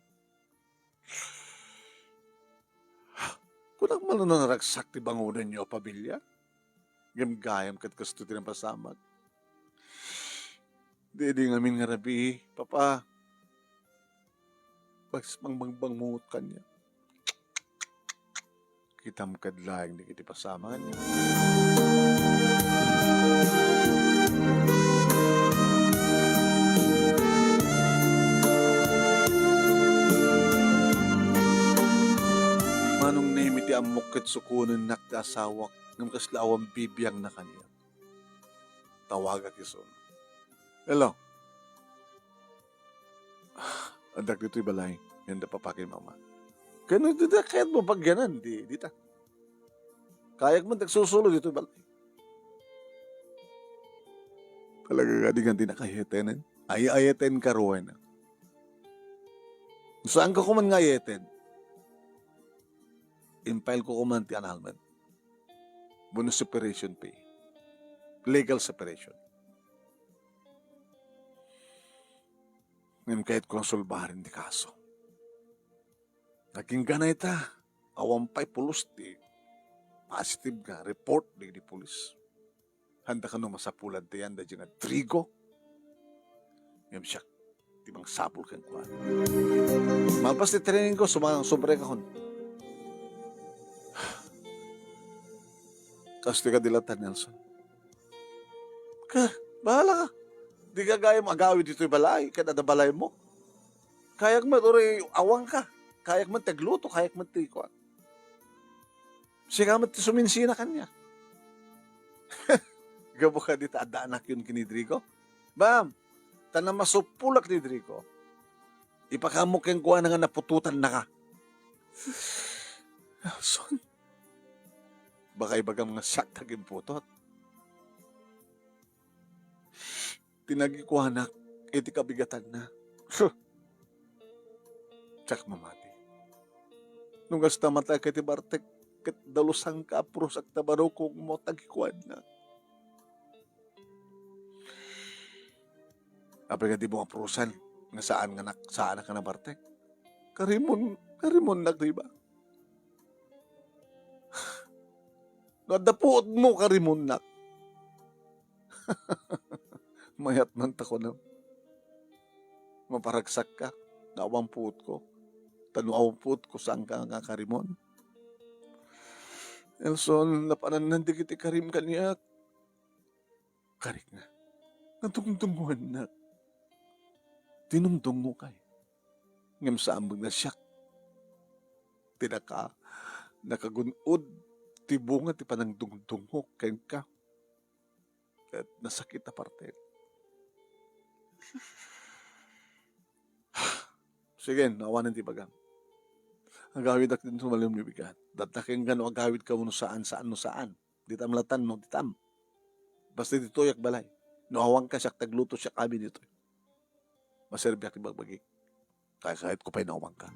Kunak man no naragsak ti bangonenyo a pamilia? Ngem gayam ket kastoy ti napasamak. Di, di ngamin nga rabii, Papa. Bas, mangbangbangmungot kaniak. Kitam kad laeng dagiti pasamak. Manong Nemi ti ammok ket sukonennak ti asawak, ngem kasla awan bibiangna kaniak. Tawagak isun. Hello. Addak ditoy balay, ngem da papa ken mama. Ken no dida kayatmo pagyanan, di, dita. Kayak man ti agsusulo ditoy balay. Talaga nga di nga di nakayatenen. Ay, ayaten ka ruwen. Saan ka kuman nga ayaten? Impile ko kuman ti annulment. Wenno separation pay. Legal separation. Ngem kayat ko nga sulbaren ti kaso. Nagingganay ta, awan pay pulos ti positive nga report dagiti pulis. Handa kano masapulan ti yan, da nga trigo. Ngem siak, ti mangsapul kenkuana. Malpas ti training ko, sumang-, subrek akon. Kastoy ka dilatan, Nelson. Ka, bahala ka. Di ka gayam agawid ditoy balay, ket adda balaymo. Kayak met uray awanka. Kayak met ti agluto, kayak met ti kuan. Sika met ti suminsina kaniak. Gapu kadi ta adda anakyon ken ni Drigo. Bam, ta namasupulak ni Drigo. Ipakaammo kenkuana nga naputotannaka. Nelson, baka ibagam nga siak ti agimputot. Ti nagikuanak iti kabigatanna. Huh. Siak mamati. No kasta, matayka iti Bartek, ket dalusanka a puros agtabarukongmo ta agikuanak. Apay nga dimo apurosan nga saan nga nak-, saanak a nabartek? Karimon, karimonnak, di ba? No adda puotmo, karimonnak. Mayat man ta kunam. Maparagsakka nga awan puotko. Ta no awan puotko, saanka nga karimon? Nelson, napanannan dagiti karim kaniak. Karikna. Nadungdungngoannak. Dinungdungngokay. Ngem saan met nga siak ti naka-, nakagun-od ti bunga ti panangdungdungngok kenka. Ket nasakit a parte. Sige, no awanen ti bagam. Agawidak ditoy malem nga bigat. Datna kenka no agawidka wenno saan, saan no saan. Ditam latan no ditam. Basta ditoy ak balay. No awanka, siak ti agluto, siak amin ditoy. Maserbiak ti bagbagik. Kayat ko pay no awanka.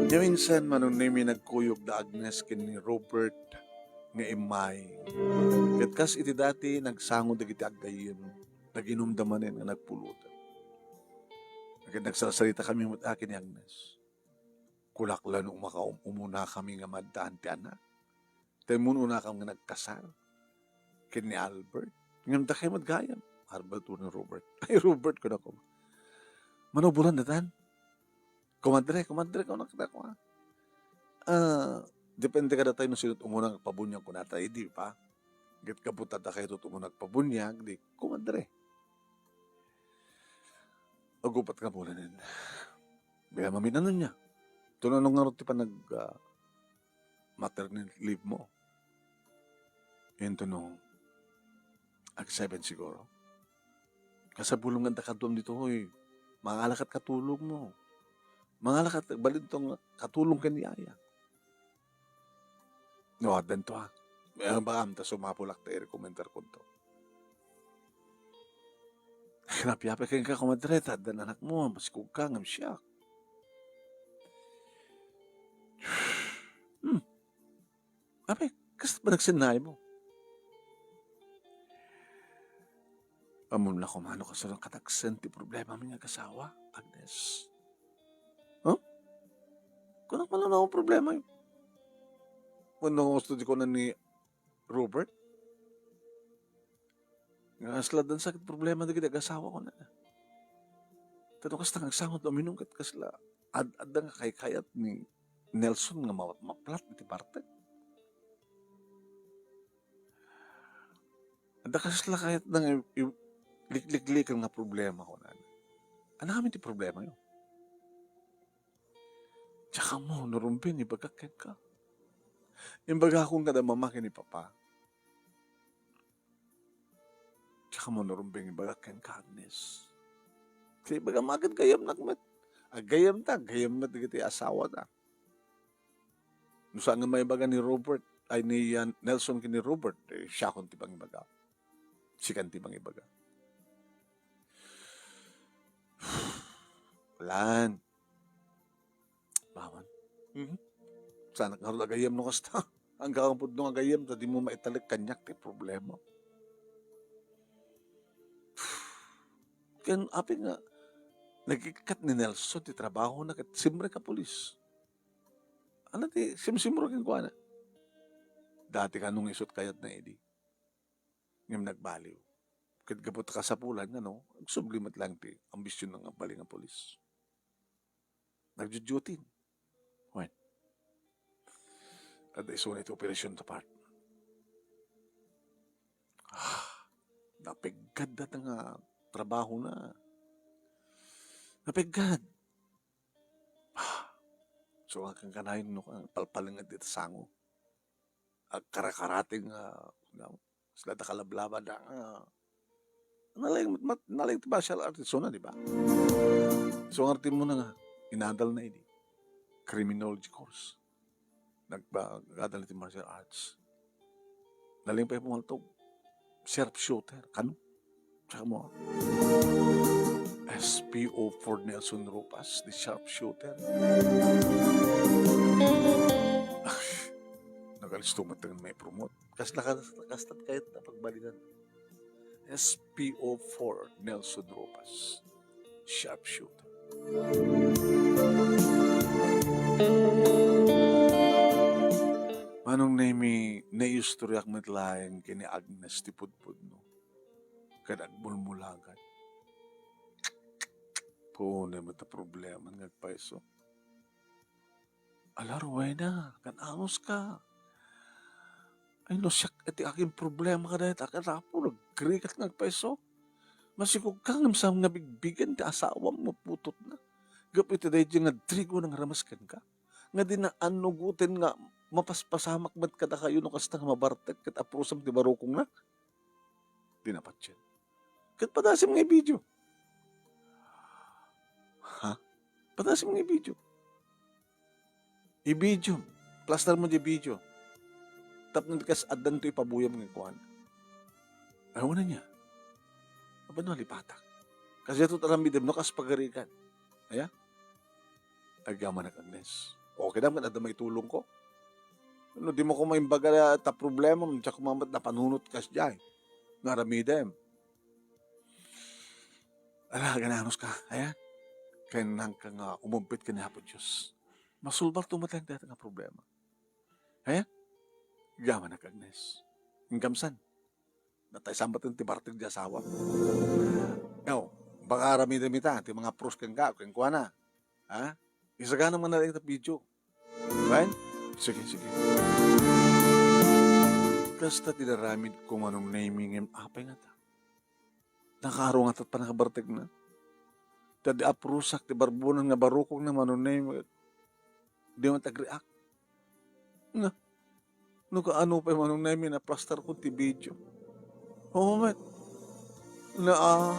Ket minsan, Manong Nemi, nagkuyog da Agnes ken ni Robert nga immay. Ket kas iti dati, nagsango dagiti aggayyem. Naginumda manen nga nagpulutan. Ket nagsarsaritami met ken ni Agnes. Kunak la no makaum-, umunakami nga maaddaan ti anak. Ta immun-unakam nga nagkasar ken ni Albert. Ngem dakay met gayam. Albert wenno Robert? Ay, Robert, kunak. Mano bulan datan? Komadre, komadre, kunak, kunak. Ah, depende kadatayo no sino ti umuna nga agpabuniag kunata, eh, di ba? Ket gapu ta dakayto ti umuna nga agpabuniag, di komadre. Agupat nga bulan. Bilang mamin-ano niya. Ito na nung ngarud ti panag, ah, maternity leave mo. Ito no, ag seven siguro. Kasabulom nga kaduam ditoy. Mangalakat katulong mo. Mangalakat, balintong katulong ken ni Yaya. No, addanto, ha. Eh, baka amta sumapulak ta i-recommendar konto. Napiapay kenka, komadre, ta addan anak mo, masikog ka, ngem siak. Hmm. Apay, kasta panagsennaaymo? Ammom la koma no kasano kadagsen ti problema mi nga agasawa, Agnes. Huh? Kunak man no problema. Wenno gusto di ko na ni Robert? Nga kasla dansa ket problema dagiti agasawa ko na. Tano kasta nga agsango uminum ket kasla ad-, adda nga kaykayat ni Nelson nga ma-, maplat iti bartek. Adda kasla kayatna nga i-, i-, likliklikan nga problema ko na. Ania ngamin ti problema yo? Diak ammo no rumbeng ibagak kenka. Imbagakon kada mama ken ni papa. Diak ammo no rumbeng ibagak kenka, Agnes. Ti ibagam, aggayyemnak met. Aggayyemta, aggayyem met dagiti asawata. No saan nga maibaga ni Robert, ay, ni, ah, Nelson ken ni Robert, eh, siakon ti mangibaga. Sikan ti mangibaga. Lan. Bawan. Mhm. Saanak ngarud agayyem no kasta. Anggaman pudno nga agayyem, ta dimo maitalek kaniak ti problema. Ken apay nga, nagikkat ni Nelson ti trabahona ket simrek a pulis. Ania ti simsimrek kenkuana? Dati kano nga isut kayatna idi. Ngem nagbaliw. Ket gapu ta kasapulan, ngano, agsubli met laeng ti ambisionna nga agbalin nga pulis. Nagjujutin. Wen. Adda isuna iti operasyon ta part. Ah, napeggad dayta nga trabahona. Napeggad. Ah, so, nga kankanayon no, palpalenged iti sango. Agkarakarating nga, nga, sila da kalablabada nga, nalaing, mat-, nalaing ti martial arts, so na, di ba? So, nga artimo na nga, inadal na idi. Criminology course. Nagba-, nag-adal iti martial arts. Nalaing pay pumaltog. Sharpshooter. Kano? Tsaka mo, S P O four Nelson Ropas, the sharpshooter. Ay, nagalisto met nga may promote. Kas-, kas-, kasta't kayat na pagbalinan. S P O four Nelson Ropas, sharpshooter. Manong Nemi, naistoryak met laeng ken ni Agnes ti pudpudno. Ket agmulmulagan. Puno met a problema nga agpayso. Ala, Rowena, kan-anuska? Ay, no siak iti agin problema kadayta, ket apo, nagrigat nga agpayso. Masikog ka ngem saan nga bigbigen ti asawam no putotna. Gapu iti daydi nga trigo nga nangaramas kenka. Nga di na annugoten nga mapaspasamak met kadakayo no kasta nga mabartek ket aprusam ti barukongna. Di na patien. Ket padasem nga i-video. Ha? Padasem nga i-video. I-video. Plaster mo di video. Tapno di kas addan to ipabuyam nga kuan. Ay, wala niya. Apay no alipatak? Kasi ito taramidem no kas pagarigan. Aya? Agyamanak, Agnes. Okay lang, adda maitulong ko. No, di mo ko maimbaga ta problema, diak ko mamat napanunot kas jay. Nga aramidem. Ala, gananos ka, aya? Kailangan ka nga umumpit ken ni Apo Dios. Masulbar to met laeng dayta nga problema. Aya? Agyamanak, Agnes. Inkamsan. Natay sambat ti bartek di asawa. Aw, baka aramidem ita, ti mga pros kenka, kenkuana. Ha? Isagana man na ita video. Fine? Sige, sige. Kasta ti aramid ko, Manong Nemi, ngem apay ngata? Nakaaro ngata ti pannakabartekna. Ta di aprusak ti barbunan nga barukongna, Manong Nemi, di man tag-react. Na, no kaano pay, Manong Nemi, naplastar ko ti video. Oo, met. Na, ah.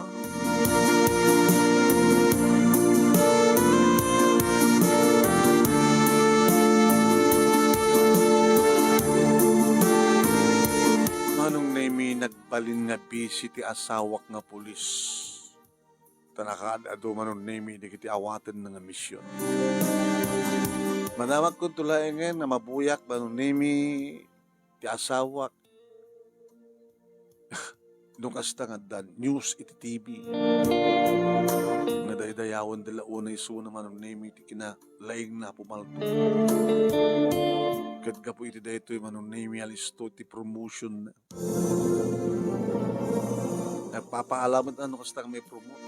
Manong Nemi, nagbalin nga busy ti asawak nga pulis. Ta nakaad-adu, Manong Nemi, dagiti awatenna nga mision. Madamagkonto laengen nga mabuyak, Manong Nemi, ti asawak. No kasta nga adda news iti T V nga daydayawen da la unay isuna Manong Nemi ti kinalaingna a pumalto. Ket gapu iti daytoy Manong Nemi alisto ti promotion. Nagpapaalamet ano kasta nga may promote.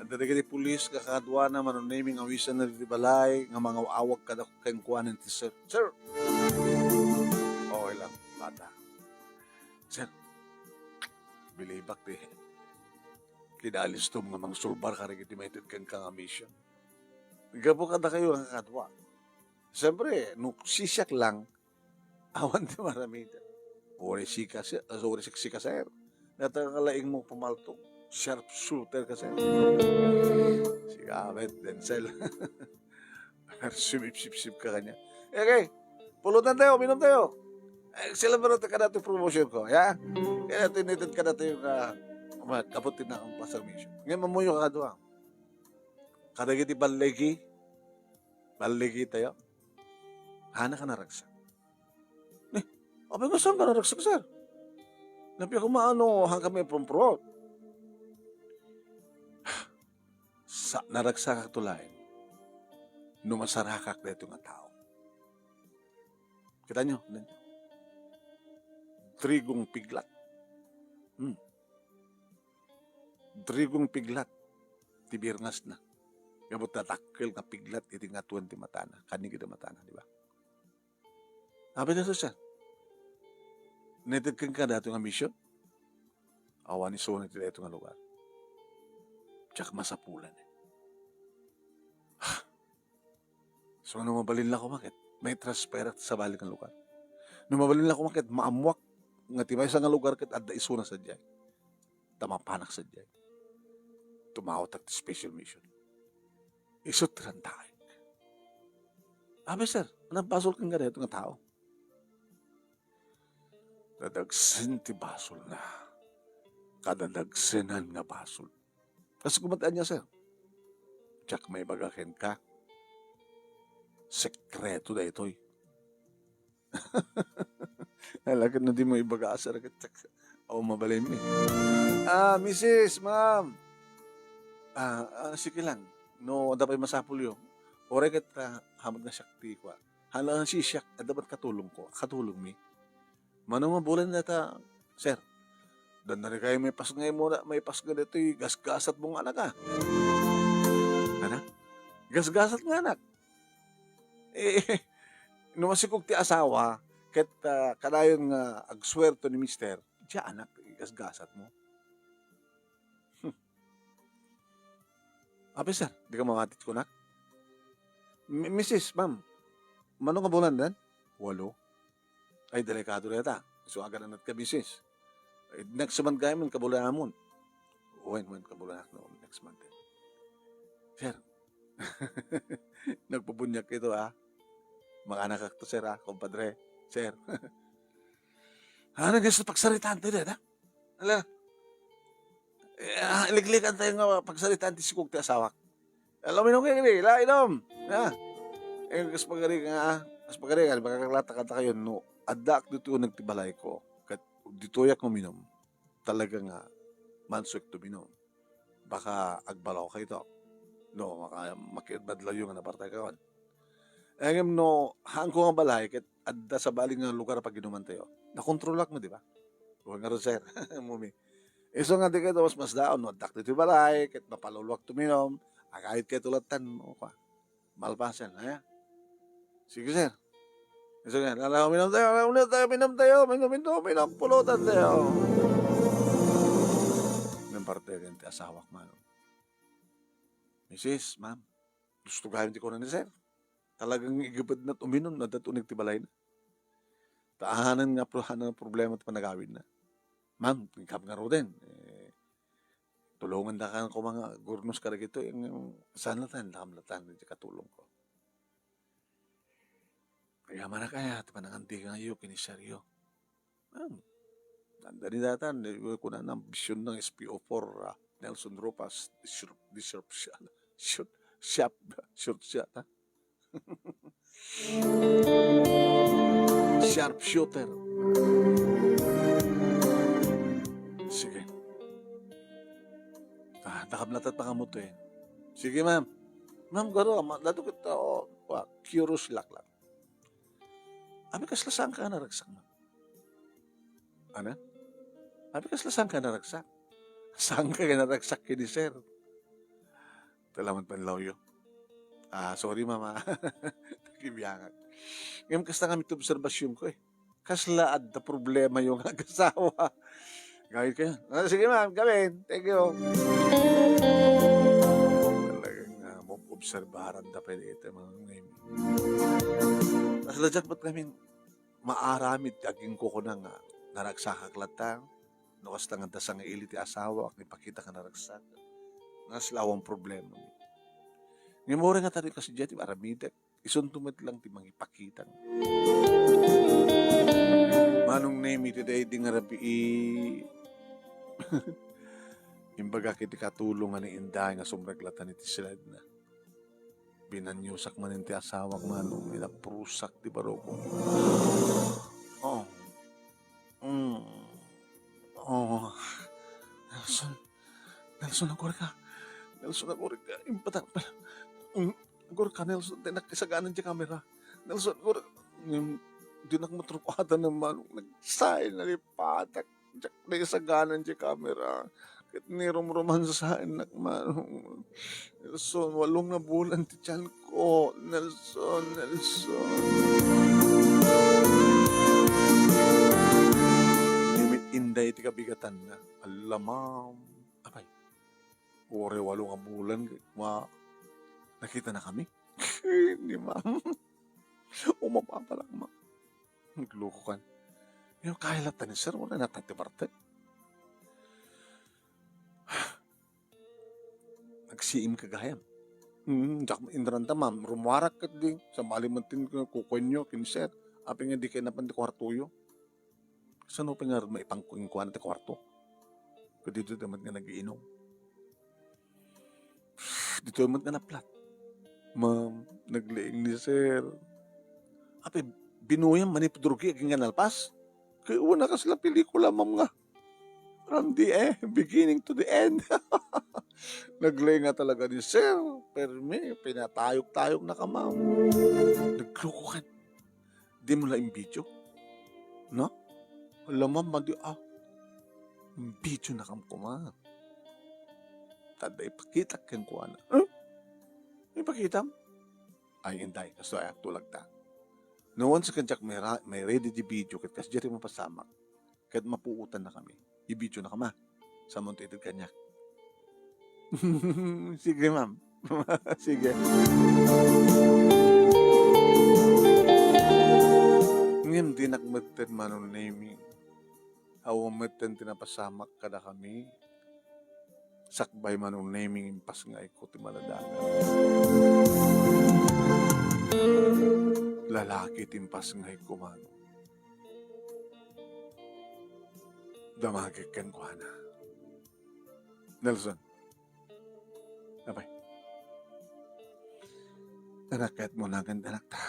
Adda dagiti pulis nga kakaduana Manong Nemi nga awisanna diti balay nga mangaw-awag kada kenkuana ti sir. Sir! Okay lang, bata. Sir, bilibak ti kinalistom nga mangsulbar kadagiti maited kenka nga mission. Gapu kadakayo nga kakadua. Siyempre, no sisiak lang, awan ti maramid. Uri sika, sir. Ah, sorry, sik-, sika, sir. Nata ka laing mo pumalto. Sharp shooter ka, sir. Sika, met, Denzel. Sumipsipsip ka kanya. Okay, pulutan tayo, minum tayo. Eh, sila ba natin ka dati promotion ko, ya? Kaya tinitin ka dati yung, ah, kapot din na ang pasang mission. Ngayon, mamuyo ka doon. Kadagiti balligi, balligi tayo. Hana ka naragsak. Ni, apay nga saan ka naragsak, sir? Napiak maano, hang kami promprot. Sa, naragsakak to laeng no masarakak daytoy nga tao. Kita nyo? Trigong piglat. Hmm. Trigong piglat ti birngasna. Gapu ta dakkel nga piglat iti ngatuen ti matana. Kanig iti matana, di ba? Apay nga saan? Naited kenka daytoy nga mission? Awan isuna iti daytoy nga lugar. Diak masapulan, eh. So, no mabalin la koma ket, maitransferak ti sabali nga lugar. No mabalin la koma ket, maammoak nga ti maysa nga lugar ket adda isuna sadiay. Ta mapanak sadiay. Tumawag ti special mission. Isu ti rantaek. Apay, sir, ania basol kenka daytoy nga tao? Dadagsen ti basolna. Kadadagsenan nga basol. Kas kumat ania, sir? Diak maibaga kenka. Sekreto daytoy. Alagad no di mo ibaga, sir, ket aw mabalin mi. Ah, misis, ma'am. Ah, ah, sige lang. No, adda pay masapulyo. Uray ket, ah, hamat nga siak ti kua. Hala, sisiak, adda met katulong ko, katulong mi. Mano nga bulan data, sir? Dan na rin kayo may pasngay mo na, may pasngay dito'y gasgasat mong anak, ah. Ana? Gasgasat nga anak. Eh, no masikog ti asawa, ket, ah, kadayon nga agsuerto ni mister, diya anak, gasgasat mo. Apay, sir, di ka mamatit kunak? Mi-, misis, ma'am, mano nga bulan den? Walo. Ay, delikado dayta. So, agad anat ka, misis. Eh, next month kayo man, kabulan amon. When, when, kabulan ak, no, next month, eh. Sir, nagpabunyak ito, ha? Mga anak ak to, sir, ha? Kumpadre, sir. Ano nga sa pagsaritaan tayo, ha? Ala, eh, ah, iliklikan tayo nga pagsaritaan ti sikog ti asawak. Ala, uminom kayo, kini, la, inom. Ha? Eh, kas pagari nga, kas pagari nga, makakaklata ka tayo, no, addaak dito nagtibalay ko. Kat, dito yak uminom. Talaga nga, mansuk to uminom. Baka agbalaw kayo to. No, maka-, makiadbadlaw yung napartay ka. Ngem no, haan ko nga balay, ket adda sabali nga lugar a paginuman tayo. Nakontrolak mo, di ba? Huwag nga ron, sir. Mumi. Isu nga di kayo mas, mas daon, no? Addak dito'y balay, ket mapaluluak tuminom, agayod kayo tulatan mo, kwa. Malpasan, ha? Sige, sir. Isu nga, lalaw, minum tayo, minum tayo, minum tayo, minum, minum, minum, pulutan tayo. Nang parte rin ti asawak, mano. Misis, ma'am, gusto gayam ti kuna ni sir. Talagang igibed na uminom na dato nagtibalay na. Taanan nga pro-, hanan nga problema ti panagawid na. Ma'am, ikaw nga ruden, eh, tulungan da kan ko mga gurnos ka dagito, yung, yung saan latan, dakam latan, di katulong ko. Kaya man na kaya, ti pananganti kayo, kini seryo. Ah, nanda ni datan, eh, kuna ng vision ng S P O four, ah, Nelson Ropas, disrup-, disruption, shoot, shop, shoot shot, ha? Sharpshooter. Sige. Ah, nakablatat pa kamo to eh. Sige, ma'am. Ma'am, garo, ma-, dato kita, oh, wa, curious laklak. Abi, kasla saan ka naragsak, ma'am? Ana? Abi, kasla saan ka naragsak? Saan ka naragsak kini, sir? Talaman panlawyo. Ah, sorry, mama. Kibiangak. Ngem kasta nga mit obserbasyonko eh. Kasla adda problema yung agasawa. Gawin kayo. Ah, sige, ma'am, gawin. Thank you. Talagang, ah, maobserbaran da pa iti mga ngayon. Kasla dyan, ba't kami maaramid ti agingkukuna nga naragsakak latta? No kasta nga adda sangaili ti asawak, ipakita nga naragsak. Kasla awan problema. Ngem uray nga tayo kasi dyan, ti aramidek. Isunto met lang ti mangipakita. Manong Nemi, ti daydi nga rabii, imbagak iti katulong nga ni Inday nga sumrek latta iti sledna. Binanyusak manen ti asawak, Manong, inaprusak ti barukong. Oh. Mm. Oh. Nelson. Nelson, agurka. Nelson, agurka. Impatak pala. Mm. Agurka, Nelson, dinak isaganan ti kamera. Nelson, agurka. Mm. Dinak matrukuatan, Manong. Nagsain, nalipatak. Diak da isaganan ti kamera. Ket ni rumruman sa innak, Manong. Nelson, walo nga bulan ti tiyanko. Nelson, Nelson. Ngem Inday ti kabigatanna. Alla, ma'am. Apay, uray walo nga bulan, ma-, nakitanakami? Ni ma'am. Umapapalak, ma'am. Naglukokan. Ngem kayat latta ni sir, uray natay ti bartek. Nagsiim ka gayam. Hmm, diak inranta, ma'am. Rummuarak ket di. Sabali met ti kukuenyo ken sir. Apay nga di kayo napan ti kuartoyo? Saan pay nga maipankuan ti kuarto? Ket dito met nga nagiinom. Dito met nga naplat. Ma'am, nagleeng ni sir. Apay, binuyam manipud rugi agingga nalpas? Kay una kasla pelikula, ma'am, nga. From the eh, beginning to the end. Nagleeng nga talaga ni sir. Permi, pinatayok-tayok na ka, ma'am. Nagluko ka. Di mo la in-video? No? Alam mo, madi, ah. In-video na kam kuma. Tada ipakita ken kuana. Huh? Ipakitam? Ay, Inday, kastoy, agtulagta. No, once ket diak may ra-, may ready di video, ket kasdiay ti mapasamak, ket mapuotan na kami. I-video na kama. Samonto ited kaniak. Sige, ma'am. Sige. Ngem dinak metten, Manong Nemi. Awan metten ti napasamak kadakami. Sakbay, Manong Nemi, impasngayko ti maladagan. Lalaki ti impasngayko, Manong. Damagek kenkuana. Nelson. Apay. Anak, kayat mo nagan, anak ta.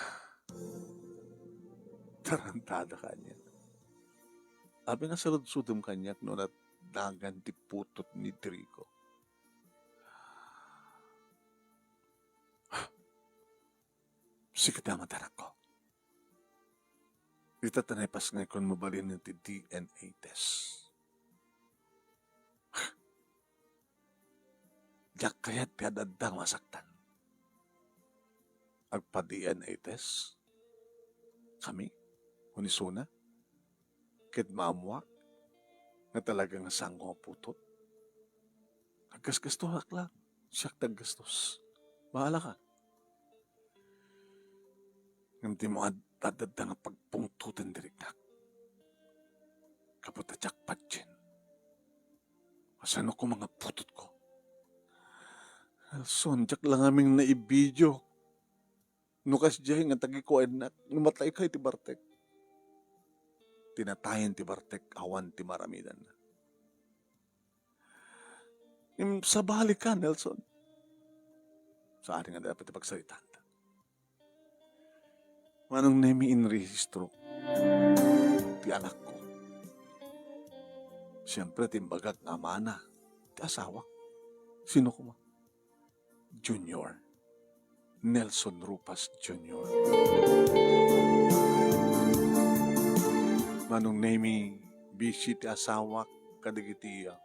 Tarantado kaniak. Apay nga saludsodem kaniak no nadagan ti putot ni Trigo. Sika ti amat, anakko. Ita ti naipasngaykon mabalin ti D N A test. Diak kayat ti ad-adda nga masaktan. Agpa-D N A test kami, ken isuna, ket maammoak nga talaga nga sango nga putot. Aggasgastoak lang. Siak ti aggastos. Bahala ka. Ngem ti maad-, adda nga pagpungtoten ti riknak. Gapu ta diak patien. Kasano koma nga putotko? Nelson, diak la ngamin naibidio. No kasdiay nga tagikuennak, no matay ka iti bartek. Ti natayen ti bartek, awan ti maaramidanna. Im-, sabali ka, Nelson. Saan nga dapat ipagsaritaan ta? Manong Nemi, inrehistro. ti anakko. Siempre, ti imbagak nga amana, ti asawak. Sino koma? Junior. Nelson Ropas Junior. Manong Nemy, busy ti asawak kadagiti, ah,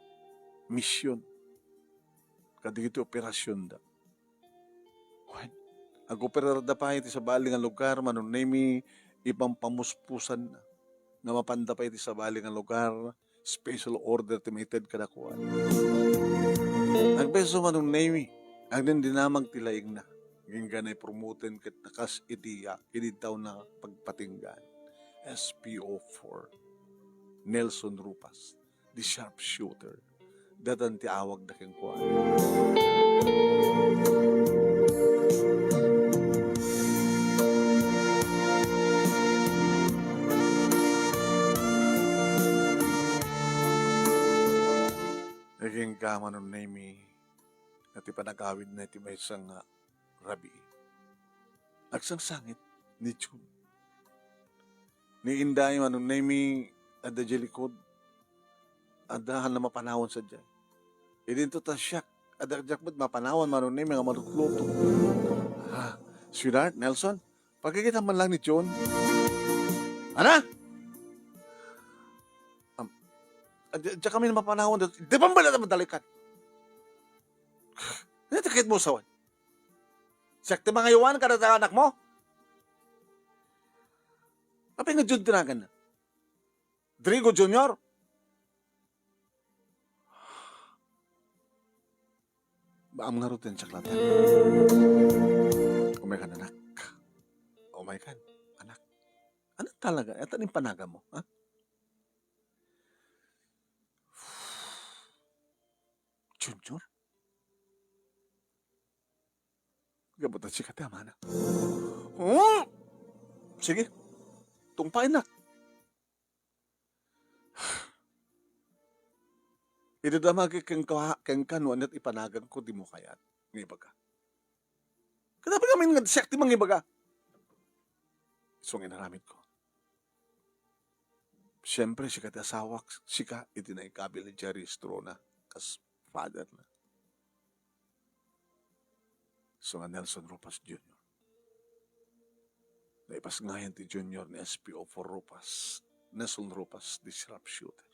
mission, kadagiti operasionda. Wen, agoperarda pay iti sabali nga lugar, Manong Nemy, ipampamuspusanna nga mapanda pay iti sabali nga lugar, special order ti maited kadakuada. Agbeso, Manong Nemy, agdindinamag ti laingna. Agingga naipromoten ket nakas iti, ah, idi tawna pagpatinggaan. S P O four, Nelson Ropas, the sharpshooter. Datan ti awagda kenkuana. Agingga, Manong Nemy, nga ti panagawidna iti maysa nga rabii, agsangsangit ni Jun. Ni inday, Manong Nemy, adda diay likod. Adda haan a mapanawan sadiay. Idinto ta siak, adda diak met mapanawan, Manong Nemy, nga malukluto. Ah, sweetheart, Nelson, pagkikita man lang ni Jun. Ana? Am, adda, adda kami mapanawan. Di ba bala naman dalikan? Ano ti kayat mo, sawan? Siak ti mangayawan kada anakmo? Apay nga Jun ti naganna? Drigo Junior? Baam ngarud ti siak latta. Umaykan, anak. Umaykan, anak. Ano talaga? Ata nin panagam mo, ha? Junior? Gapu ta sika ti amana. Oh! Sige. Tungpaennak. Idi damagek kenka, kenka no aniat ipanagangko, dimo kayat nga ibaga. Ket apay ngamin nga siak ti mangibaga? Isu nga inaramidko. Siempre, sika ti asawak, sika iti naikabil idiay rehistrona kas father na. Isu nga Nelson Ropas Junior. Naipasngayan ti Junior ni S P O four Ropas, Nelson Ropas, the sharpshooter.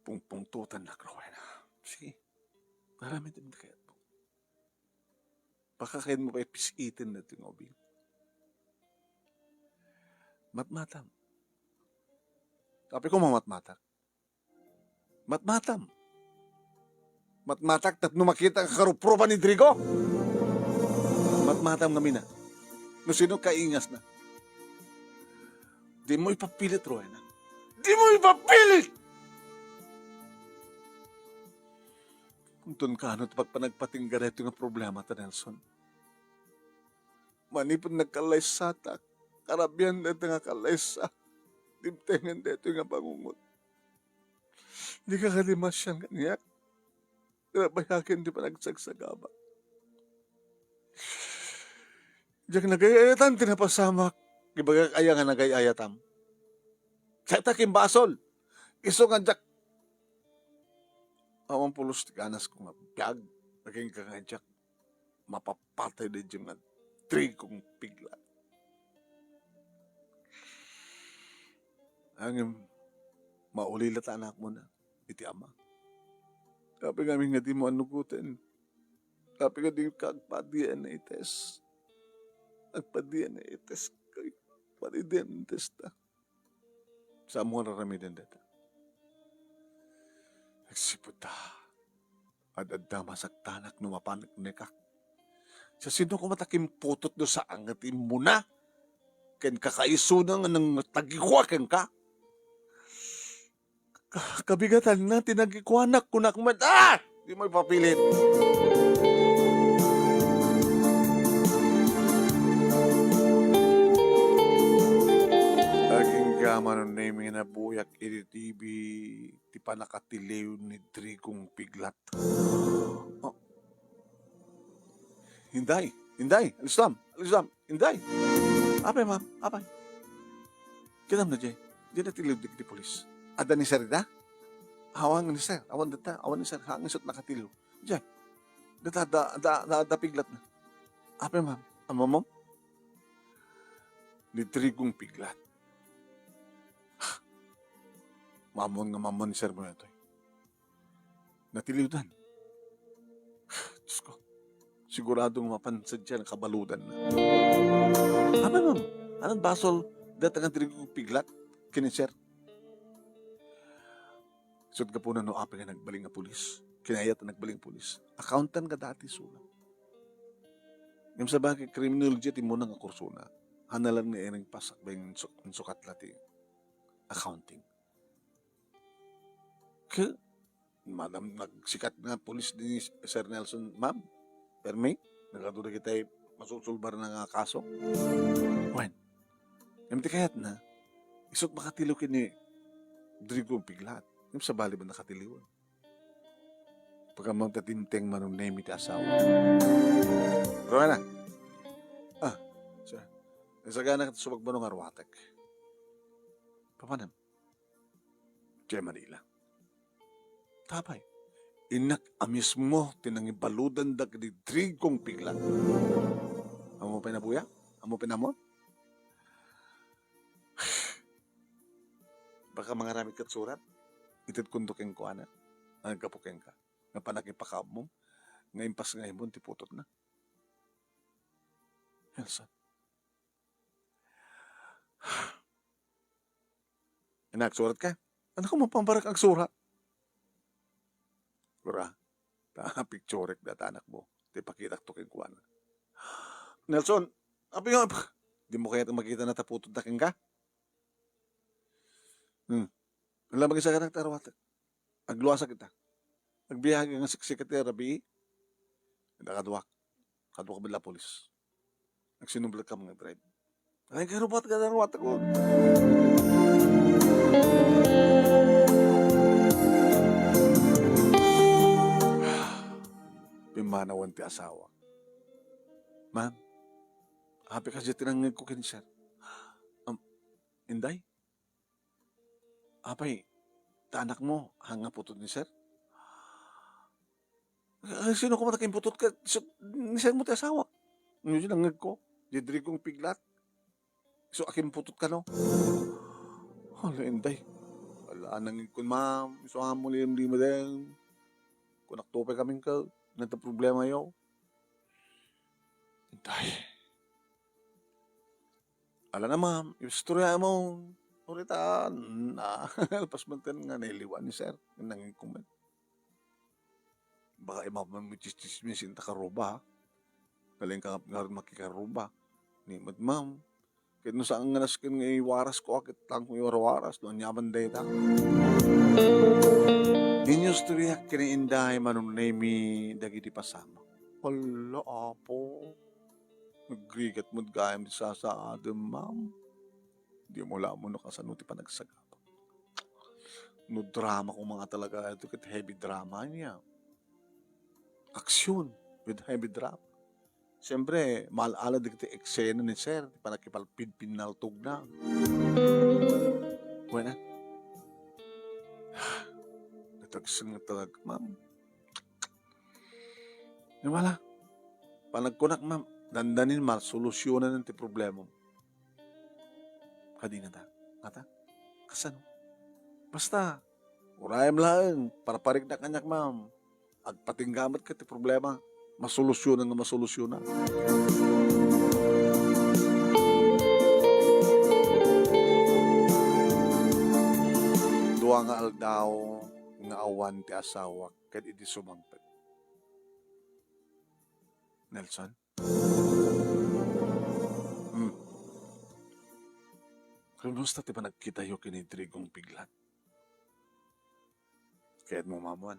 Pungpungtotannak rowena. Sige. Aramidem ti kayatmo. Pakakayan mo pay pis-iten daytoy nga ubing. Matmatam. Apay ko mamatmatak. Matmatam. Matmatak tapno makitak nga karuprupan ni Drigo. Matmatam ngamin a. No sino kaingasna. Dimo ipapilit, Rowena. Dimo ipapilit! Inton kaano ti pagpanagpatingga daytoy nga problemata, Nelson. Manipud nagkallaysatak, karabian dayta nga kallaysa, dimtengen daytoy nga bangungot. Dika kadi masian kaniak. Nabayagen ti panagsagsagaba. Diak nagay-ayatan ti napasamak. Ibagak aya nga nagay-ayatam? Dayta kimbasol. Isu nga diak awan pulos ti ganasko nga biag. Agingga nga diak mapapatay daydiay nga trigong piglat. Ngem, mauli la ta anakmo na iti ama. Apay ngamin nga dimo anugoten? Apay nga dika agpa-D N A test? Agpa-D N A test kay, padi-D N A test ta. Saan mo nga raramiden dayta? Agsipud ta, ad-adda masaktanak no mapaneknekak. Sa sino koma ta kimputot no saan nga ti immuna? Ken kakaisuna nga nangtagikua kenka? Ka-, kabigatanna ti nagikuanak, kunak met, ah! Dimo ipapilit. Agingga, Manong Nemy, nga nabuyak iti T V ti panakatiliw ni Drigong Piglat. Oh. Inday, inday, alisam, alisam, inday. Apay, ma'am, apay. Kinamna, Jay. Di natiliw dagiti pulis. Adda ni sir ida? Awan ni sir. Awan data. Awan ni sir. Haan isut' nakatiliw. Jay. Data, da, da, da, da piglat na. Apay, ma'am. Ammom? Ni Drigong Piglat. Maammoan nga maammoan ni sir mo daytoy. Natiliwdan. Diyos ko, sigurado nga mapan sadiay nakabaludan na. Apay, ma'am, anan basol dayta nga Drigong Piglat ken ni sir? Isut' gapuna no apay nga nagbalin nga pulis. Kinayat a nagbalin nga pulis. Accountant nga dati isuna. Ngem sabagay, criminology ti immuna nga kursona. Haan na laeng nga iring pass, akbay nga insu-, insukat la ti accounting. Ke, madam, nagsikat nga pulis ni Sir Nelson, ma'am. Permi, nagadu dagiti masusulbarna nga kaso. Wen, ngem ti kayatna, isut' makatiliw ken ni Drigo Piglat. Ngem sabali met nakatiliwen. Pagkamangtatinteng manunemi ti asawa. Rowena. Ah, sir. Nagsagana ket subagbanon nga ruatek. Papanem? Diay Manila. Tapay, innak a mismo ti nangibaludan dagiti Drigong Piglat. Ammo pay nabuya? Ammo pay namon? Baka mangaramid ket surat? Itedkonto kenkuana. Naggapu kenka. Nga panakipakaammo. Nga impas nga imon ti putotna. Nelson. Ina, agsurat ka? Anak mo, pambarek agsurat. Kura, ta picturek data anak mo. Ti pakitak to kenkuana. Nelson, apay nga, di mo kayat makita na ta putotna kenka? Hmm. Ala, magisagana ta ruatek. Agluasak ita. Agbiag nga siksik iti rabii. Ita kaduak. Kaduak bala pulis. Agsinublak ka mga drive. Ay, karubat ka na ruatek ko. Pimmanawen ti asawa. Ma'am, apay kadi ti nangngeg ko ken sir? Um, Inday? Apay, ta anak mo, haan nga putot ni sir? Eh, sino koma ta kimputot ka? So, ni sir mo ti asawa. Ano yung nangngeg ko? Di Drigong Piglat. So, akimputot ka, no? Hala, Inday. Hala, nangngeg ko, ma'am. So, amo lim-lima din. Kung akto pa kami ka, nata problema yo. Inday. Ala na, ma'am, istorya mo. Urita, na, alpas man ten nga nailiwan ni sir. Nangin comment. Baka imam mo chismis inta karuba, ha? Galing ka nga makikaruba. Ni mat, ma'am. Ket no saan nga nasken nga iwaras ko, ket lang ko iwarwaras, no, anyaman dayta. Inyo istorya ken ni Inday manunemi dagiti pasamak. Ala, apo. Nagrigat met gayam ti sasaadem, ma'am. Di mo la mo no kasano ti panagsagaba. No drama koma nga talaga ito, ket heavy drama niya. Aksyon with heavy drama. Siyempre, maal-ala dagiti eksena ni Sir, ti panakipalpidpinnaltogna. Buena. Natagsen nga talaga, ma'am. Nga wala. Panagkunak, ma'am, dandanin, masolusyonan ti problema mo. Kadi ngata? Ngata? Kasano? Basta, urayam laeng, parparigna kaniak, ma'am. Agpatingga met ket ti problema, masolusyonan nga masolusyonan. Dua nga aldaw nga awan ti asawak ket idi sumangpet. Nelson? Hmm. Kumusta ti panagkitayo ken ni Drigong Piglat? Kayat mo mamuan?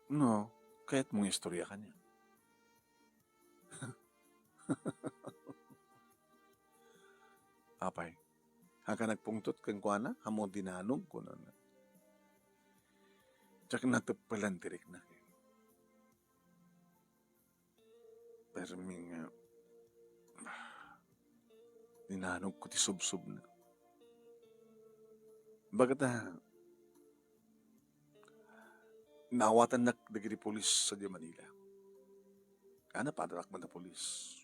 No, kayat mong istorya kanya. Apay, haka nagpungtot kenkuana, amo dinanong, kunana. Diak nateppelan ti rikna. Permi nga, Dinanogko ti subsobna. Bagata, naawatannak dagiti pulis sadiay Manila. A, napadarak man a pulis.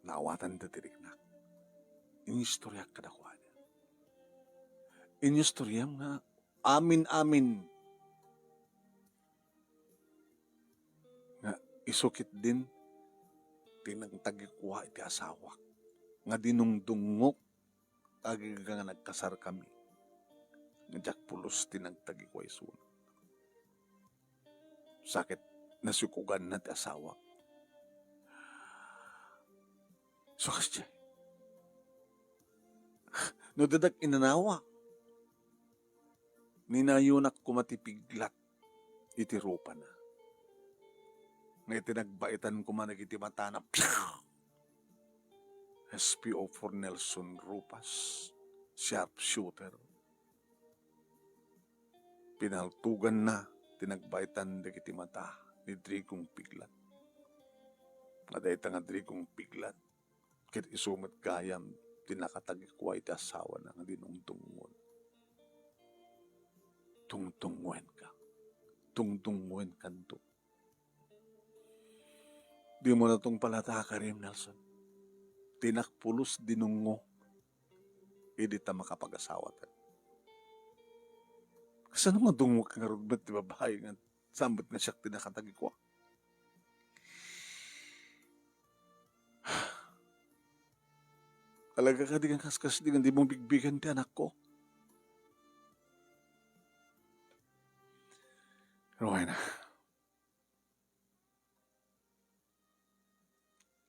Naawatanda ti riknak. Inistoriak kadakuada. Inistoriam nga amin-amin nga isu ketdin ti nangtagikua iti asawak, nga dinungdungngok agingga nga nagkasarkami, nga diak pulos ti nagtagikua isuna. Sa ket nasikoganna ti asawak. So, kasdiay, no diak inanawa, ninayonak koma ti piglat iti rupana. Nga iti nagbaitan koma dagiti matana, piaw! S P O four Nelson Rupas, sharpshooter. Pinaltuganna ti nagbaitan dagiti mata ni Drigong Piglat. Nga dayta nga Drigong Piglat, ket isu met gayam ti nakatagikua iti asawana nga dinungdungngon. Dungdungngoenka. Dungdungngoenkanto. Dimo natungpal a takarim, Nelson. Dinak pulos dinungngo idi ta makapag-asawatan. Kasano nga dungngok ngarud met ti babai nga saan met nga siak ti nakatagikua? Talaga kadi nga kaskasdi nga dimo bigbigen ti anakko? Rowena,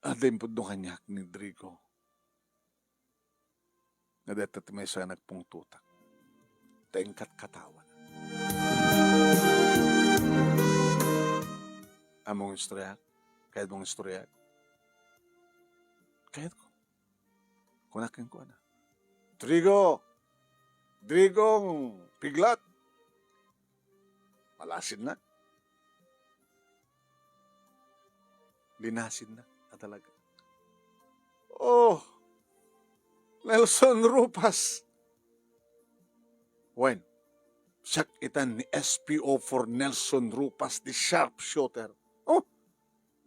adda impudno kaniak ni Drigo nga dayta ti maysa a nagpungtotak ta inkatkatawan. Ammom nga istoryak? Kayatmo nga istoryak? Kayatko. Kunak kenkuana, "Drigo! Drigong Piglat!" Malasinna. Linasinna a talaga. "Oh, Nelson Rupas!" "Wen, siak itan ni S P O four Nelson Rupas, the sharpshooter." "Oh,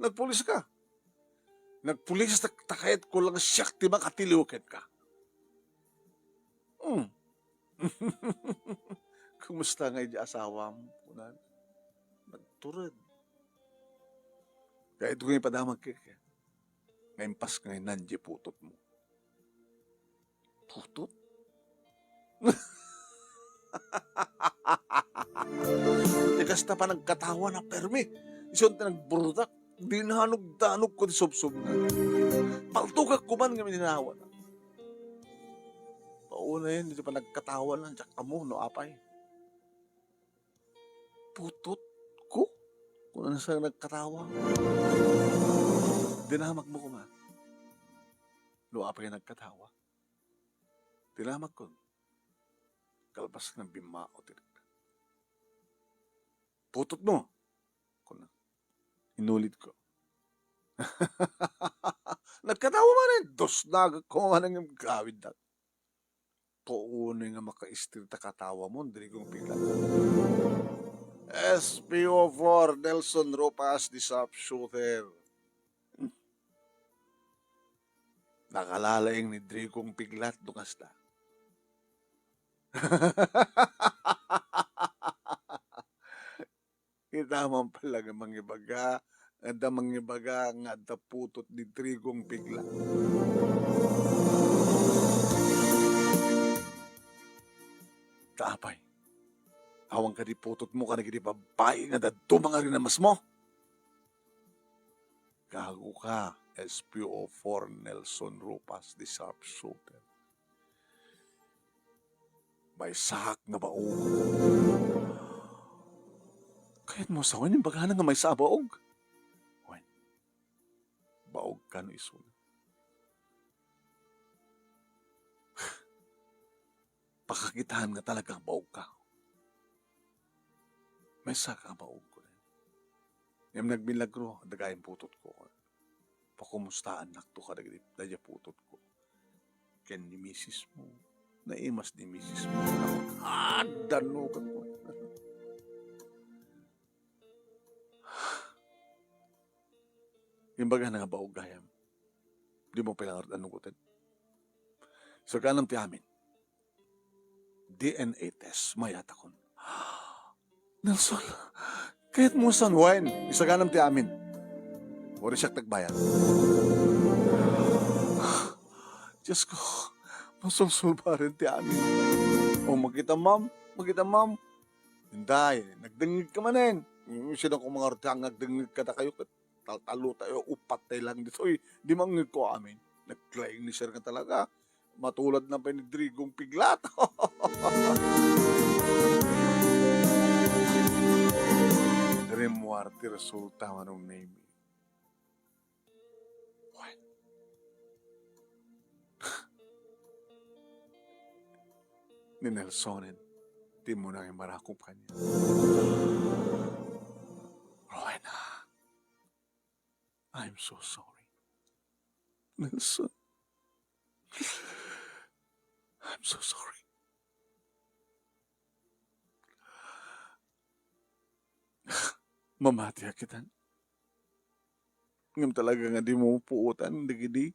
nagpulis ka?" "Nagpulis ta, ta kayatko lang siak ti makatiliw kenka." "Hmm. Kumusta ngay di asawam?" kunana. "Nagtured. Kayatko nga ipadamag kenka nga impas nga inan di putotmo." "Putot?" Ti kasta panagkatawana permi. Isu ti nagburutak. Dinanugdanogko ti subsobna. Paltogak koman nga mininawana. Paunayen iti panagkatawana, diak ammo no apay. "Putotko?" kunana sa nagkatawa. "Dinamagmo koma no apay nagkatawa." Dinamagko. Kalpasan, bimmao ti rikna. "Putotmo!" kuna. Inulitko. Nagkatawa manen, dusnagek koma manen nga gawidda. Puoney nga makaistir ta katawamon, Drigong Piglat. S P O four, Nelson Ropas, the sharpshooter. Nakalalaing ni Drigong Piglat no kasta. Kita man pala nga mangibaga, adda mangibaga nga adda putot ni Drigong Piglat. Ta apay, awan kadi putotmo kadagiti babbai nga dadduma nga rinamasmo? Gago ka, S P O four Nelson Ropas, the sharpshooter. Maysaak nga baog. Kayatmo sawen, imbagana nga maysa a baog? Wen, baog ka no isuna. Pakakitaan nga talaga baog ka. Maysa ka baog ko. Ngem nagmilagro, adda gayam putotko. Pakumustaannakto kadagiti daydiay putotko. Ken ni misismo, naimas ni misismo. Adda no ka. Imbagana nga baog gayam. Dimo pay la ngarud annugoten. Saganam ti amin. D N A test, mayatakon. Nelson, kayatmo san wen, isaganam ti amin. Uray siak ti agbayad. Diosko, masulsulbaren ti amin. O, makita, ma'am, makita, ma'am. Inday, nagdengngeg ka manen. Mm, sino ko mga artang nagdengngeg kadakayo ket taltalo tayo, upat tayo lang ditoy. Di mangngeg ko amin. Naglaing ni sir nga talaga. Matulad na pa ni Drigong Piglat. Rimmuar ti resulta, Manong Nemi. Wen. Ni Nelsonen, ti muna nga imarakop kaniak. Rowena, I'm so sorry. Nelson, I'm so sorry. Mamatiak itan. Ngem talaga nga dimo puotan dagidi.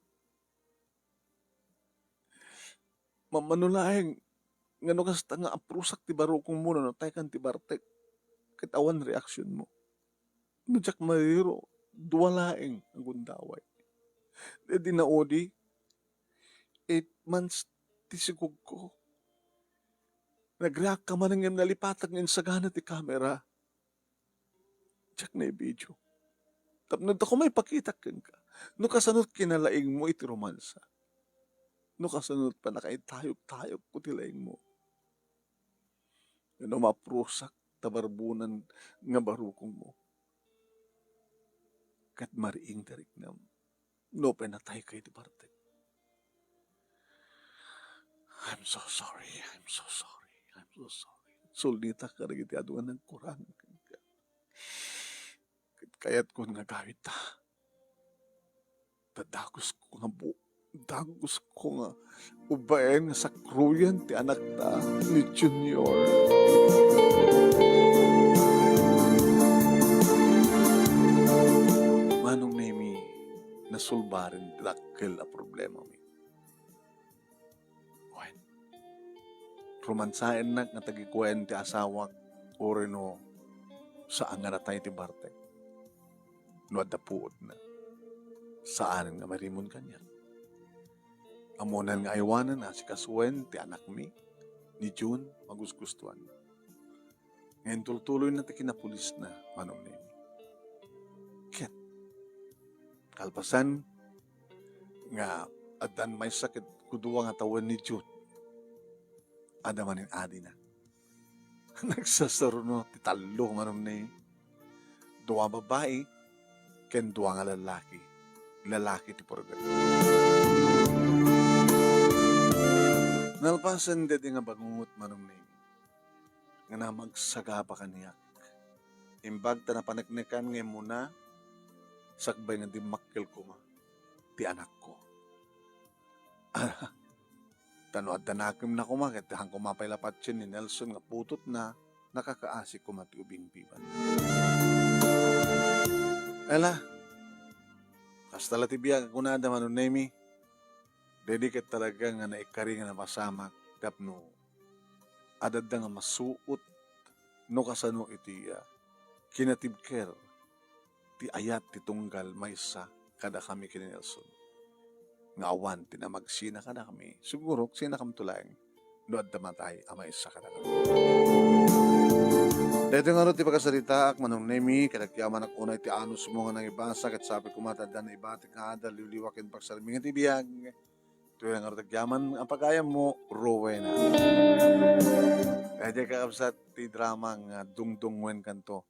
Mamano laeng nga no kasta nga aprusak ti barukongmo no nataykan ti bartek, ket awan reaksionmo. No diak mariro, dua laeng a gundaway. Daydi naudi, eight months ti sigugko. Nagreact ka man ngem nalipatak nga insagana ti kamera. Diak naibidio. Tapno dako maipakitak kenka. No kasano kinalaingmo iti romansa. No kasano pannakaitayop-tayopko ti laingmo. No maprusak ta barbunan nga barukongmo. Ket mariing ti riknam. No pay natayka iti bartek. I'm so sorry, I'm so sorry, I'm so sorry. Sulnitak kadagiti adu nga nagkurang kenka. Ket kayatkon nga gawitta. Ta dagusko nga bu-, dagusko nga ubaen nga sakruyan ti anakta ni Junior. Manong Nemi, nasulbaren ti dakkel a problemami. Wen, romansaennak nga tagikuaen ti asawak, uray no saan nga natay ti bartek. No adda puotna, saanen nga marimon kaniak. Ammonan nga aywanen a asikasuen ti anakmi, ni Jun, magusgustuanna. Nga intultuloyna ti kinapulisna, Manong Nemi. Ket kalpasan nga addan maysa ket kudua nga tawen ni Jun, adda manen adina. Nagsasaruno ti tallo, Manong Nemi. Dua babai ken dua nga lallaki. Lallaki ti purgan. Nalpasen daydi nga bangungot, Manong Nemi, nga namagsagaba kaniak. Imbag ta napaneknekan nga immuna, sakbay nga dimmakkel koma ti anakko. Ah, ta no adda nakemna koma, ket han koma pay la patien ni Nelson nga putotna, nakakaasi koma ti ubing biban. Ala, kasta la ti biag, kunada, Manong Nemi. Daydi ket talaga nga naikari nga napasamak tapno adda nga masuot no kasano iti, ah, kinatibker ti ayat ti tunggal maysa kadakami ken ni Nelson. Nga awan ti namagsina kadakami, siguro, sinakamto laeng no adda matay a maysa kadakami. Daytoy ngarud ti pakasaritaak, Manong Nemi, ket agyamanak unay ti anusmo nga nangibasa, ket sapay koma ta adda naibatik nga adal, liwliwa ken pagsarmingan ti biag. Itoy ngarud agyaman a pagayammo, Rowena. Daydiay, kakabsat, ti drama nga dungdungngoenkanto.